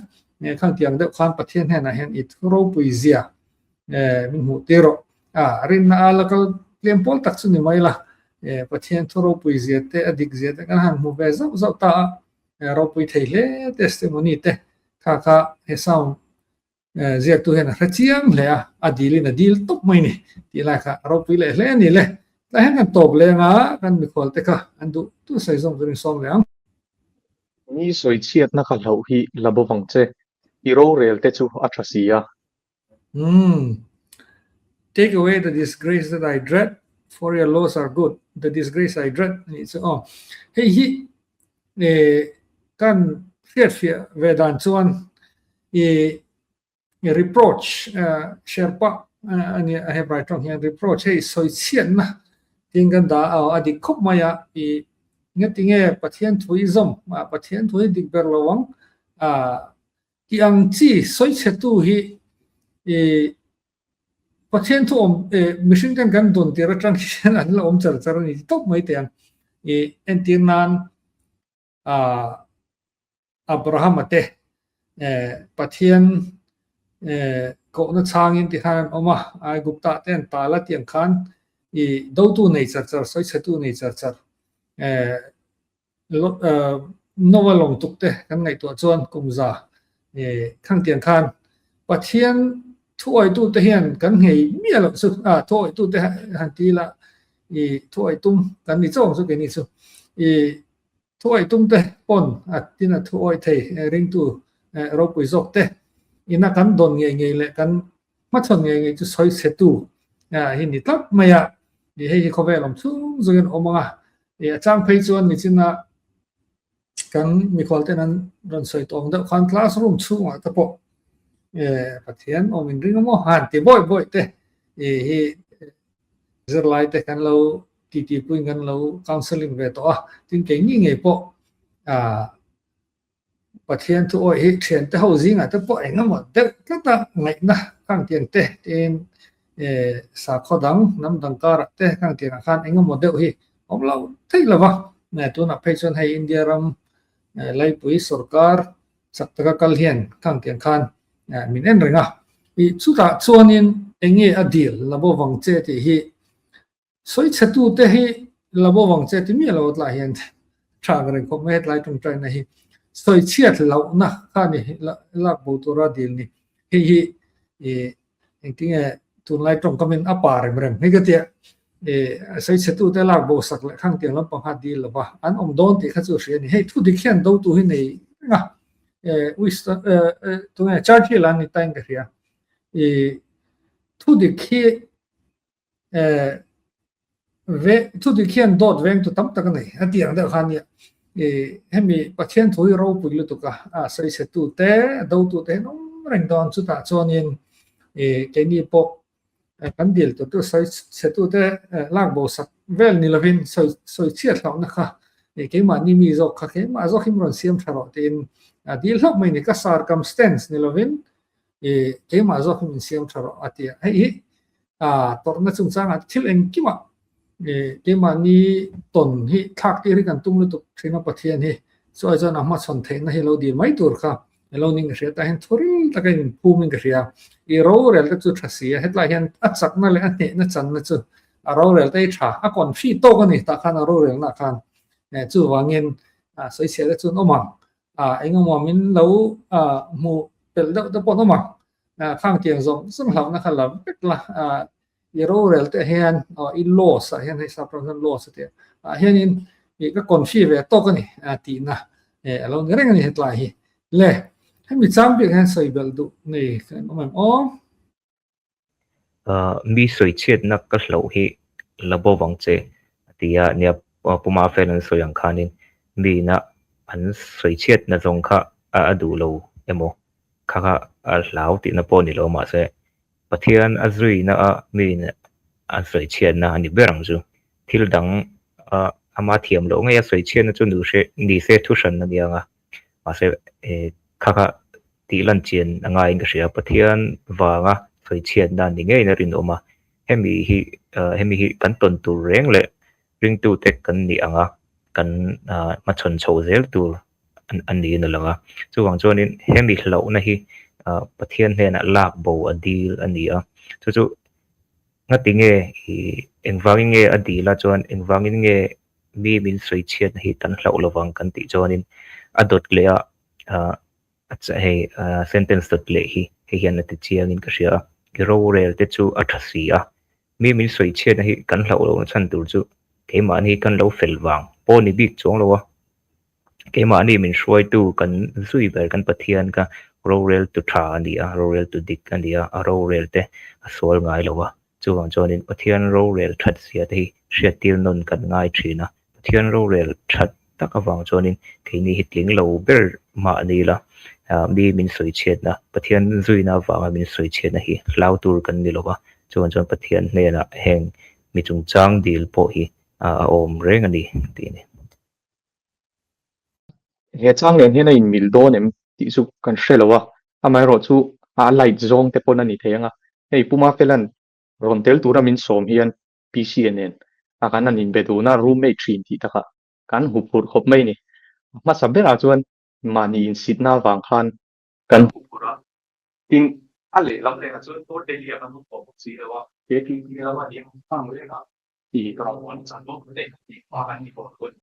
Khang tiang deuh khan Pathian hnenah hian i thu ropui zia min hmuh tir rawh. A rinna a la kal tlem pawl tak chu ni mai la, Pathian thu ropui zia te a dik zia te kan han hmu ve zauh zauh ta a, ropui thei hle testimony te kha kha he sound Ziaktu hian a hre chiang hle a, a dilin a dil tawp mai ni tih lai kha a ropui leh hle a ni le. Tlai hian kan tawp leng a, kan mikhual te kha an duh duh sawi zawng turin sawm leh ang. Mi sawi chhiatna kha hlauh hi la bo vang che, i rorel te chu a tha si a. Umm. Take away the disgrace that I dread, for your laws are good. The disgrace I dread a nih chu aw. Hei hi kan hriatfiah ve dan chuan i reproach sherpa a nia a Hebrai tawng hian reproach hei sawi chhiatna tiin kan dah a a dik khawp mai a i ngatinge Pathian thu i zawm Pathian thu hi dik ber lo ang a tih ang chi sawi chhetu hi i Pathian thu awm mihring ten kan dawn tir atang hian an la awm char char a ni ti tawp mai teh ang i entir nan a Abrahama te Pathian kohna chhangin ti khan an awm a, Aigupta te an tal a tih ang khan i dotu nei char char, sawichhetu nei char char Noah lawng tuk te kan ngaihtuah chuan kum za khang tiang khan Pathian thuawitu te hian kan nghei miah loh chu a thuawitu te han ti ila i thuawi tum kan ni chawng chu keini chu i Thuawih tum te pawn a tin a thuawih thei ringtu ropui zawk te ina kan dawn ngei ngei leh kan hmachhawn ngei ngei chu sawi chhetu hi ni tlat mai a, ih hei hi khawvel awm chhung zawngin a awm ang a, ih a chang phei chuan nichina kan mikhual ten an rawn sawi tawh ang deuh khan classroom chhungah te pawh Pathian awm inring a maw han ti bawi bawi te ih hi zirlai te kan lo titi puiin kan lo counselling ve tawh a, tin keini ngei pawh ah Pathian thu awih hi thian te ho zingah te pawh eng emaw deuh tlat a ngaihna khang tiang te tin eh sakhaw dang hnam dang karah te khang tiangah khan eng emaw deuh hi awm lo theih lo va, tunah phei chuan hei India ram laipui sorkar chak taka kal hian khang tiang khan min en reng a, ih chutah chuanin eng nge a dil la bo vang che tih hi sawi chhetu te hi la bo vang che ti miah lo tlai hian tha ang reng khawp mai hetlai tawngtaina hi sawi chhiat lohna kha ni lak bo tura dil ni hei hi ih Engtinge tunlai tawngkamin a pa rem rem hi ka tia i sawi chhetu te lak bo sak leh khang tiang lampang kha dil lo va an awm dawn tih kha chu hria a ni. Hei thu dik hian dotu hi nei reng a Winston tunge Churchill an ni ta in ka hria i thu dik hi Ve thu dik hian dawt veng tu tam tak a nei a tih ang deuh kha nia. I hemi Pathian thu hi ropui lutuk a, a sawi chhe tu te, a do tu te hian awm reng dawn chutah chuanin i keini pawh kan dil tur chu sawi chhe tu te lak bo sak vel ni lovin sawi sawi chhiat hlauhna kha i keimahni mi zawk kha keimah zawk hi min rawn siam tha rawh tiin a dil hlauh mai ni. Ka circumstance ni lovin i keimah zawk hi min siam tha rawh a ti a. Hei hi a tawrhna chungchangah thil engkimah keimahni tawn hi thlak tir hi kan tum lutuk thin a Pathian hi chu ai chuan a hmachhawn theihna hi lo dil mai tur kha ilo ning ka hria tah hian thuril taka in phum in ka hria i rorel te chu tha si a hetlai hian a chakna leh a hnehna channa chu a rorel te hi tha a confi tawk a ni tah khan a rorelna khan chuvangin sawichhiah te chu an awm ang a engemaw min lo hmu pelh deuh te pawh an awm ang khang tiang zawng zawng hlauhna kha la vek la i rorel te hian i laws ah hian hei sap ram hian laws a tia ah hianin i ka confi ve tawk a ni tihna a lo ni reng a ni hetlai hi le hemi chang bik hian sawi belh duh nei kan awm em aw. Mi sawi chhiatna ka hlauh hi la bo vang che a ti a, nia Puma fel an sawi ang khanin miina an sawi chhiatna zawng kha a duh lo emaw kha kha a hlau tihna pawh a ni lo mahse Pathian a zuina a miin an sawi chhiatna a ni ber ang chu. Thil dang ama thiam loh ngei a sawi chhiatna chu ni se thu hran a ni ang a. Mahse kha kha tih lan chian a ngaiin ka hria. Pathian vanga sawi chhiatna ni ngeiin a rinawm a. Hemi hi hemi hi kan tawn tur reng leh ringtute kan nih ang a. kan hmachhawn chho zel tur a niin a lang a. Chuvang chuanin hemi hlauhna hi Pathian hnenah lak bo a dil a ni a. Chu chu ngati nge i engvangin nge a dil a chuan engvangin nge mi min sawi chhiatna hi kan hlauh lovang kan tih chuanin a dawt leh a hei sentence dawt leh hi hei hian a ti chiangin ka hria a. I rorel te chu a tha si a. Mi min sawi chhiatna hi kan hlauh lohna chhan tur chu keimahni kan lo fel vang pawh ni bik chuang lo a. Keimahni min hruaitu kan zui ber kan Pathian kha roreltu tha a ni a, roreltu dik a ni a, a rorel te a sual ngai lo a. Chuvang chuanin Pathian rorel that zia te hi hriattir nawn kan ngai thin a. Pathian rorel that tak avang chuanin keini hi tling lo ber mah ni ila, mi min sawi chhiatna, Pathian zuina avanga min sawi chhiatna hi hlau tur kan ni lo a. Chuvang chuan Pathian hnenah heng mi chungchang dil pawh hi a awm reng a ni tih a ni. He chang nen hian a inmil dawn em tih chu kan hre lo a, amaherawh chu a light zawng te pawn a ni thei ang a, hei Pu Mafelan rawn tel tura min sawm hian PC-a nen a kan han inbe dun a, roommate thin tih takah kan huphurh khawp mai a ni. A hmasa berah chuan mahni insitna avang khan kan huphurh a, tin a lehlam lehah chuan North Delhi-ah kan awm tawh bawk si lo a, KTP lama ni ang khang rengah ti ka rawn huan chan bawk leh ka tih hma an ni bawk chuan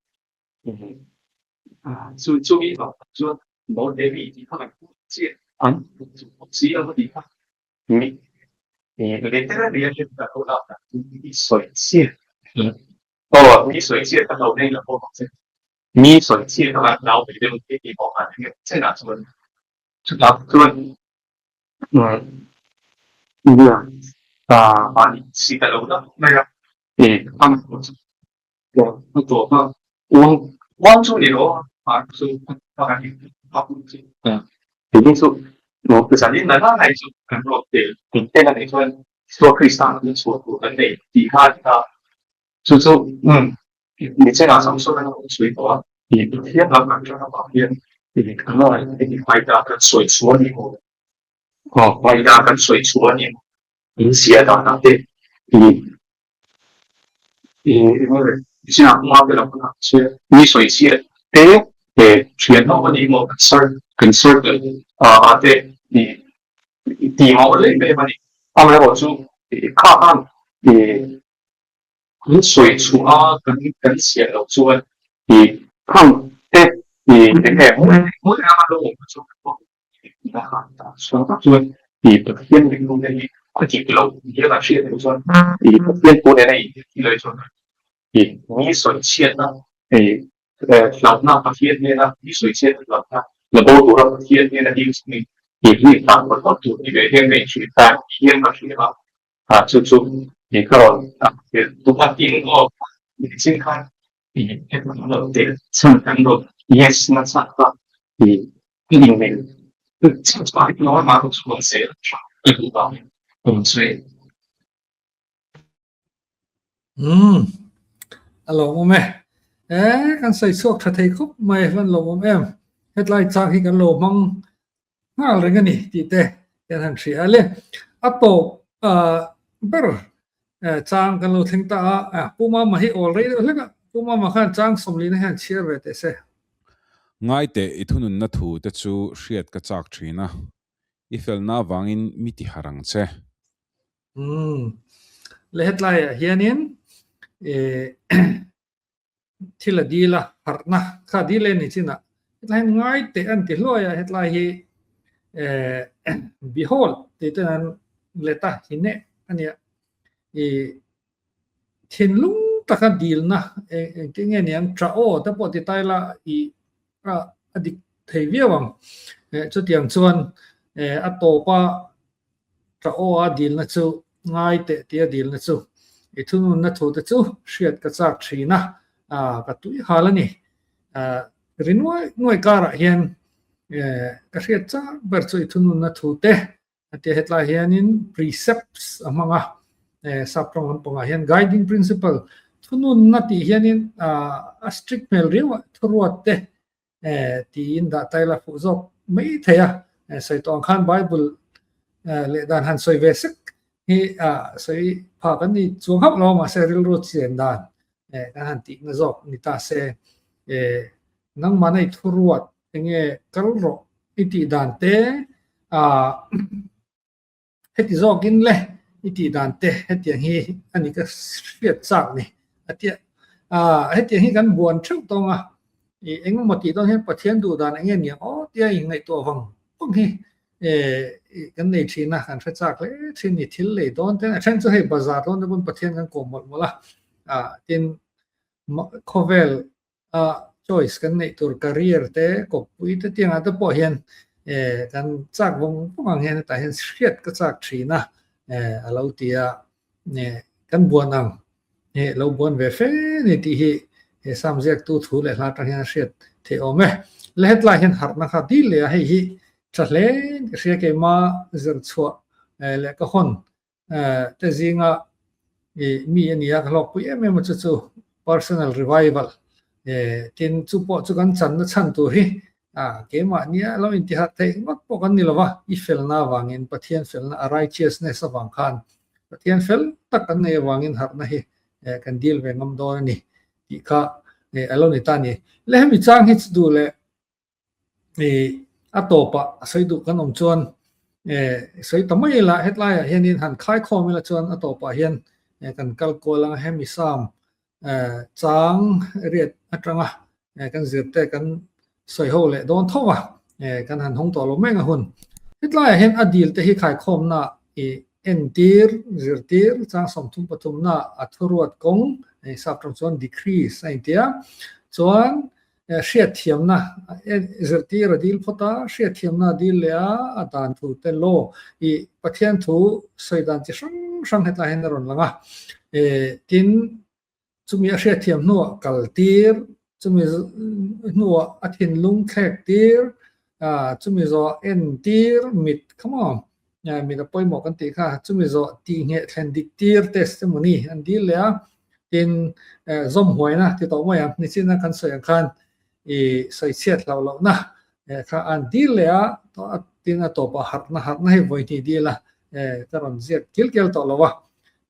chu chumi vang tak chuan North Delhi tih kha kan hmu chiah an chu bawk si a va tih kha mi literally a hlim ka lo lak dan chu mi sawi chiah aw mi sawi chiah ka lo nei lo bawk ang che mi sawi chiah ka lo nau ve deuh tih tih pawh khan enge chenah chuan chutah chuan Aw, hmaina kan sawi chhuah a ni maw? In zia danah te i i zinah hma te lo hunah che mi sawi chhiat te he thian ho a ni maw kan sir kan circle ah te i ti mawh leh em a ni. Amaherawhchu kha khan i Kan sawi chhuah a kan kan siam loh chuan i khang te i eng nge hmun hmun anga lo awm chu kan pawh i a han ta chhuah tak chuan i Pathian ringtu te hi a dik lo hian a hriat loh chuan i Pathian thu nena in thil tih chuan i mi sawi chhiatna i hlauhna Pathian hnena mi sawi chhiatna hlauhna la bo tura Pathian hnena ding chungin i mi hlan mawlh mawlh tur ni ve hian ka inhrilh ta hian ka hria a. Ah chu chu i ka rawn hrilh tum a tin aw nichin khan i hetlai lo te chhan kan rawn yes na chhan kha i i inmil chhan chu a hlawm a mah chu rawn zel tha ka duh vangin rawn sawi. Umm a lawmawm e. E kan sawi chhuak tha thei khawp mai van lawmawm em. Hetlai chang hi kan lo hmang nghal reng a ni tih te kan han hria a le. A tawp ber chang kan lo thleng ta a, Pu Mama hi awl rei deuh hlek a, Pu Mama khan chang sawmlina hian chhiar ve teh se. Ngaiteh i thununna thu te chu hriat ka chak thin a, i felna avangin mi ti harh ang che. Umm le hetlaiah hianin thil a dil a, harhna kha a dil e ni chinah hetlai hian ngai teh an ti hluai a, hetlai hi eh behold tih ten an let a, hi neh a nia. Ih thinlung taka dilna engtin nge niang tah aw te pawh ti ta ila ih a dik thei viau ang. Eh chutiang chuan eh a tawpa Tah aw a dilna chu ngai teh tih a dilna chu i thununna thu te chu hriat ka chak thin a, ka tui hal a ni. Ri nuai nuai karah hian ka hriat chak ber chu i thununna thu te a tia hetlai hianin precepts a hmang a, sap tawng lampangah hian guiding principle thununna tih hianin a strict hmel riau a, thuruat te tiin dah tail a fuh zawk mai thei a, sawi tawh ang khan Bible leh dan han sawi ve sek hi sawi phak an ni chuang hauh lo a, mahse rilru chian dan kan han tihna zawk ni ta se. Nangmahna i thuruat enge kal rawh i tih dan te, heti zawkin le i tih dan te hetiang hi a ni ka hriat chak ni a tia. Hetiang hi kan buan theuh tawng a, engemaw tih dawn hian Pathian duh dan enge niang aw tia ingaihtuah vang vang hi kan nei thin a, kan hre chak hle thin ni thil lei dawn te a then chu hei bazar dawn te pawn Pathian kan kawm mawlh mawlh a, tin khawvel a choice kan neih tur career te kawppui te tiangah te pawh hian kan chak vawng vawng ang hian hetah hian hriat ka chak thin a a lo ti a, kan buan ang He lo buan ve fe ni tih hi he Sam ziaktu thu leh hla atang hian a hriat theih awm e. Le hetlai hian harhna kha dil leh a, hei hi tha hle ka hria keima zir chhuah leh ka hawn te zinga mi a ni a, ka hlawkpui em em a chu chu personal revival tin chu pawh chu kan channa chhan tur hi keimah nia lo intiharh theih ngawt pawh kan ni lo va, i felna avangin Pathian felna a righteousness avang khan Pathian fel tak kan nei avangin harhna hi kan dil ve ngam dawn a ni tih kha a lo ni ta a ni. Le hemi chang hi chu duh leh a tawpah a sawi duh kan awm chuan sawi ta mai ila hetlaiah hianin han khaikhawm ila chuan a tawpah hian kan kal kual ang a, hemi Psalm chang riat atanga kan zirte kan sawi ho leh dawn tho a, kan han hawng tawh lo mai ang a hun. Hetlaiah hian a dil te hi khaikhawmna i entir, zirtir, chang 33 na a thuruat kawng, sap tawng chuan decrees a intia, chuan hriatthiamna zirtir a dil phawt a, hriatthiamna a dil leh a, a dan thu te law i Pathian thu sawi dan chi hrang hrang hetlai hian a rawn lang a, tin chumi a hriatthiam hnuah kal tir, chumi hnuah a thinlung thlek tir, chumi zawh en tir mit kha maw mit a pawimawh kan tih kha chumi zawh tih ngheh thlen dik tir testimony an dil leh a, tin zawm huaina ti tawh mai ang nichina kan sawi ang khan i sawi chhiat hlauh lohna kha an dil leh a, tin a tawpah harhna harhna hi vawi hnih dil a ka rawn ziak kil kel tawh lo a,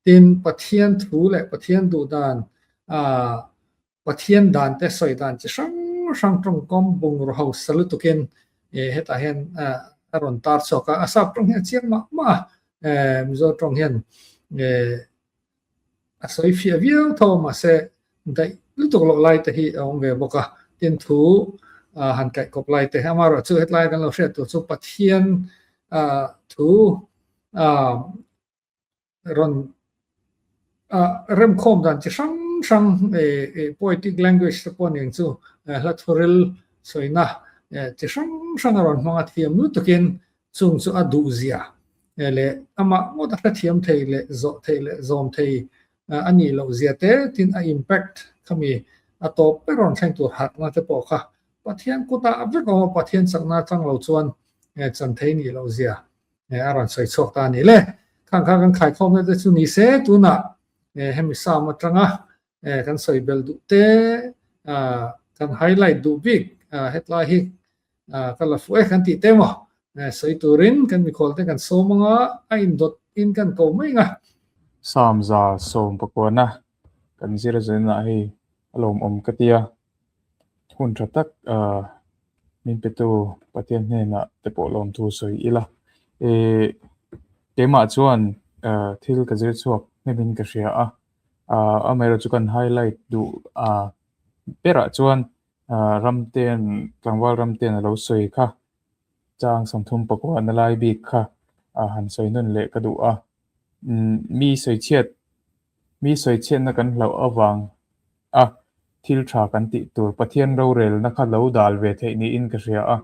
tin Pathian thu leh Pathian duh dan Pathian dan te sawi dan chi hrang hrang tawngkawm bungraw hausa lutukin hetah hian a rawn tar chhuak a, a sap tawng hian a chiang mah mah a, Mizo tawng hian a sawi fiah viau tho a mahse daih lutuk loh lai te hi a awm ve bawk a, tin thu han kaihkawp lai te amaherawh chu hetlai kan lo hriat tur chu Pathian thu rawn remkhawm dan chi hrang hrang poetic language te pawh nen chu hla thuril sawina chi hrang hrang a rawn hmang a thiam lutukin chung chu a duh zia leh amah ngawt a hrethiam thei leh zawh thei leh zawm thei a nih loh zia te tin a impact khami a tawp ber rawn thleng tur harhna te pawh kha Pathian kutah vek awm a Pathian chakna atang lo chuan chan thei nih loh zia a rawn sawi chhuak ta a ni le. Khang kha kan khaikhawmna te chu ni se tunah hemi Psalm atanga kan sawi belh duh te kan highlight duh bik hetlai hi ka la fuh e kan tih te maw sawi turin kan mikhual te kan sawm anga a indawt in kan ko mai anga. Psalm 119 kan zir zenah hei a lawmawm ka tia. Hun tha tak min petu Pathian hnenah te pawh lawmthu sawi ila. Ih keimah chuan thil ka zir chhuak hnemin ka hria a, amaherawhchu chu kan highlight duh berah chuan Ramtean tlangval Ramtean a lo sawi kha chang 39 na lai bik kha han sawi nawn leh ka duh a. Mi sawi chhiat Mi sawichhiatna kan hlauh avang a thil tha kan tih tur Pathian rorelna kha lo dal ve theih niin ka hria a,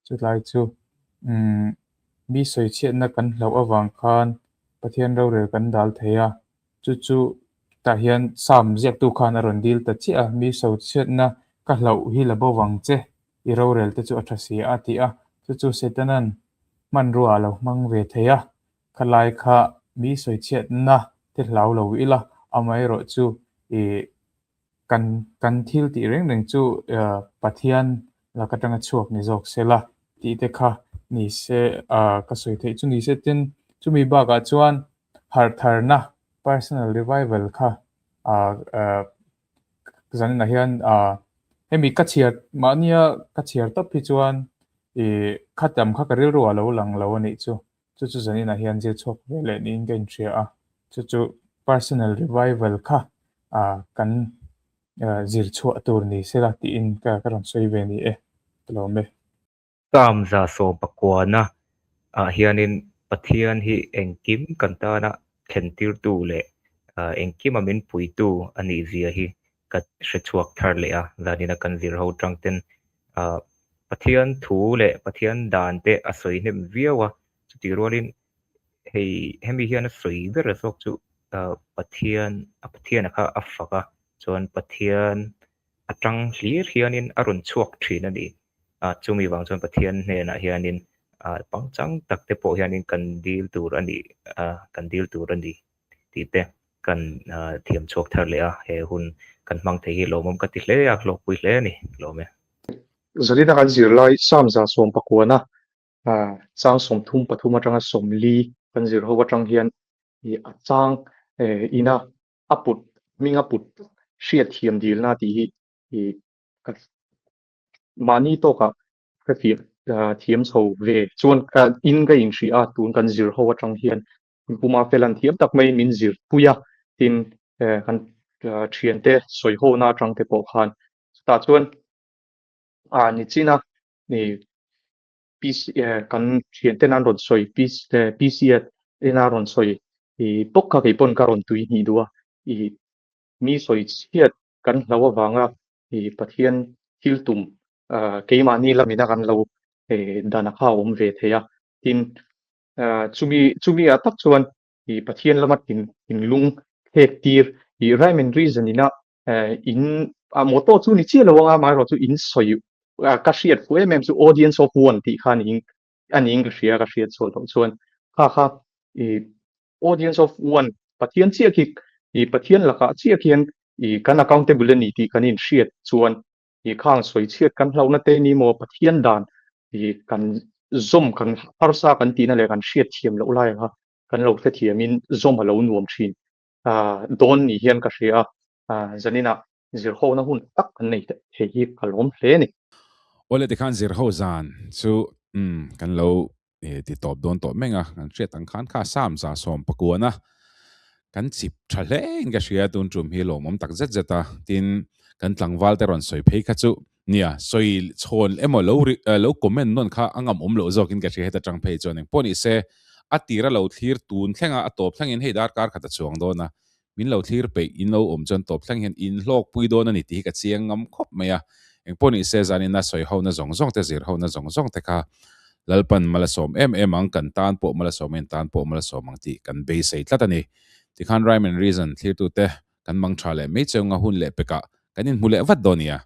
chutlai chu umm mi sawichhiatna kan hlauh avang khan Pathian rorel kan dal thei a, chu chu tah hian Psalm ziaktu khan a rawn dil ta chiah a, mi sawichhiatna ka hlauh hi la bo vang che, i rorel te chu a tha si a ti a, chu chu Setanan hmanrua a lo hmang ve thei a, Khalai kha mi sawichhiatna te hlau lo ila, amaherawh chu ih kan kan thil tih reng reng chu Pathian lak atanga chhuak ni zawk se la tih te kha ni se ka sawi theih chu ni se. Tin, chumi bakah chuan harhtharna, personal revival, kha zaninah hian. Hemi ka chhiar mahnia ka chhiar tawp hi chuan ih khatam kha ka rilru a lo lang lo a nih chu. Chu chu zaninah hian zir chhuak ve leh niin ka inhria a. Chu chu personal revival kha ah kan zir chhuah tur ni sela tiin ka ka rawn sawi ve ni e. Ka lawm e. Psalm 119 ah hianin Pathian hi engkim kan tana thlentirtu leh engkima min puitu a nih zia hi ka hre chhuak thar leh a, zanina kan zir ho tang ten Pathian thu leh Pathian dan te a sawi hnem viau a, chutih rualin hei hemi hian a sawi ber zawk chu Pathian a Pathiana kha a fak a, chuan Pathian atang hlir hianin a rawn chhuak thin a ni. Chumi vang chuan Pathian hnenah hianin pangchang tak te pawh hianin kan dil tur a ni kan dil tur a ni tih te kan thiam chhuak thar leh a, he hun kan hmang thei hi lawmawm ka ti hle a, hlawkpui hle a ni, lawm e. Zalina kan zirlai Psalm 119 chang 33 atanga 40 kan zir ho atang hian a chang ina a put hming a put hriat thiam dilna tih hi i ka mahni tawkah ka fiah thiam chho ve chuan ka in ka inhrih a tun kan zir ho atang hian puma fel an thiam tak mai min zir pui a tin kan thiante sawi ho na atang te pawh khan chutah chuan a nichina ni PC kan thianten an rawn sawi PC ina rawn sawi i bawk kha kei pawn ka rawn tui hnih duh a i mi sawi chhiat kan hlo avanga i Pathian thil tum keimahni lamina kan lo dan a kha a awm ve thei a tin chumi chumi ah tak chuan i Pathian lama thinlung thlek tir i rhyme and reason ina in a motto chu ni chiah lo anga amaherawh chu in sawi ka hriat fuh em em chu audience of one tih kha niin a niin ka hria ka hriat chhuah loh chuan kha kha i audience of one Pathian chiah khi i Pathian lakah chiah khian i kan accountable a ni tih kan inhriat chuan i khang sawi chhiat kan hlauhna te ni maw Pathian dan i kan zawm kan harsa kan tihna leh kan hriat thiam loh lai kha kan lo hrethiamin zawm a lo nuam thin dawn ni hian ka hria a, zaninah zirhona hun tak kan nei thei hi ka lawm hle a ni. Awle tikhan zirho zan chu kan lo ti tawp dawn tawh meng a, kan hriat ang khan kha Psalm 119 kan chip tha hle in ka hria tun tum hi lawmawm tak zet zet a, tin kan tlangval te rawn sawi phei kha chu nia sawi chhawn emaw lo lo comment nawn kha a ngam awm loh zawkin ka hria heta tang phei chuan engpawh ni se a tira lo thlir tun thlenga a tawp thlengin hei darkar khat a chuang dawn a, min lo thlir peih in lo awm chuan tawp thleng hian in hlawk pui dawn a ni tih hi ka chiang ngam khawp mai a, engpawh ni se zanina sawi hona zawng zawng te zir hona zawng zawng te kha Lalpan mal a sawm em em ang, kan tan pawh mal a sawm in tan pawh mal a sawm ang tih kan beisei tlat a ni. Tikhan Rhyme and Reason thlirtute kan mang tha leh mai cheu nga hun leh pekah kan inhmu leh vat dawn nia.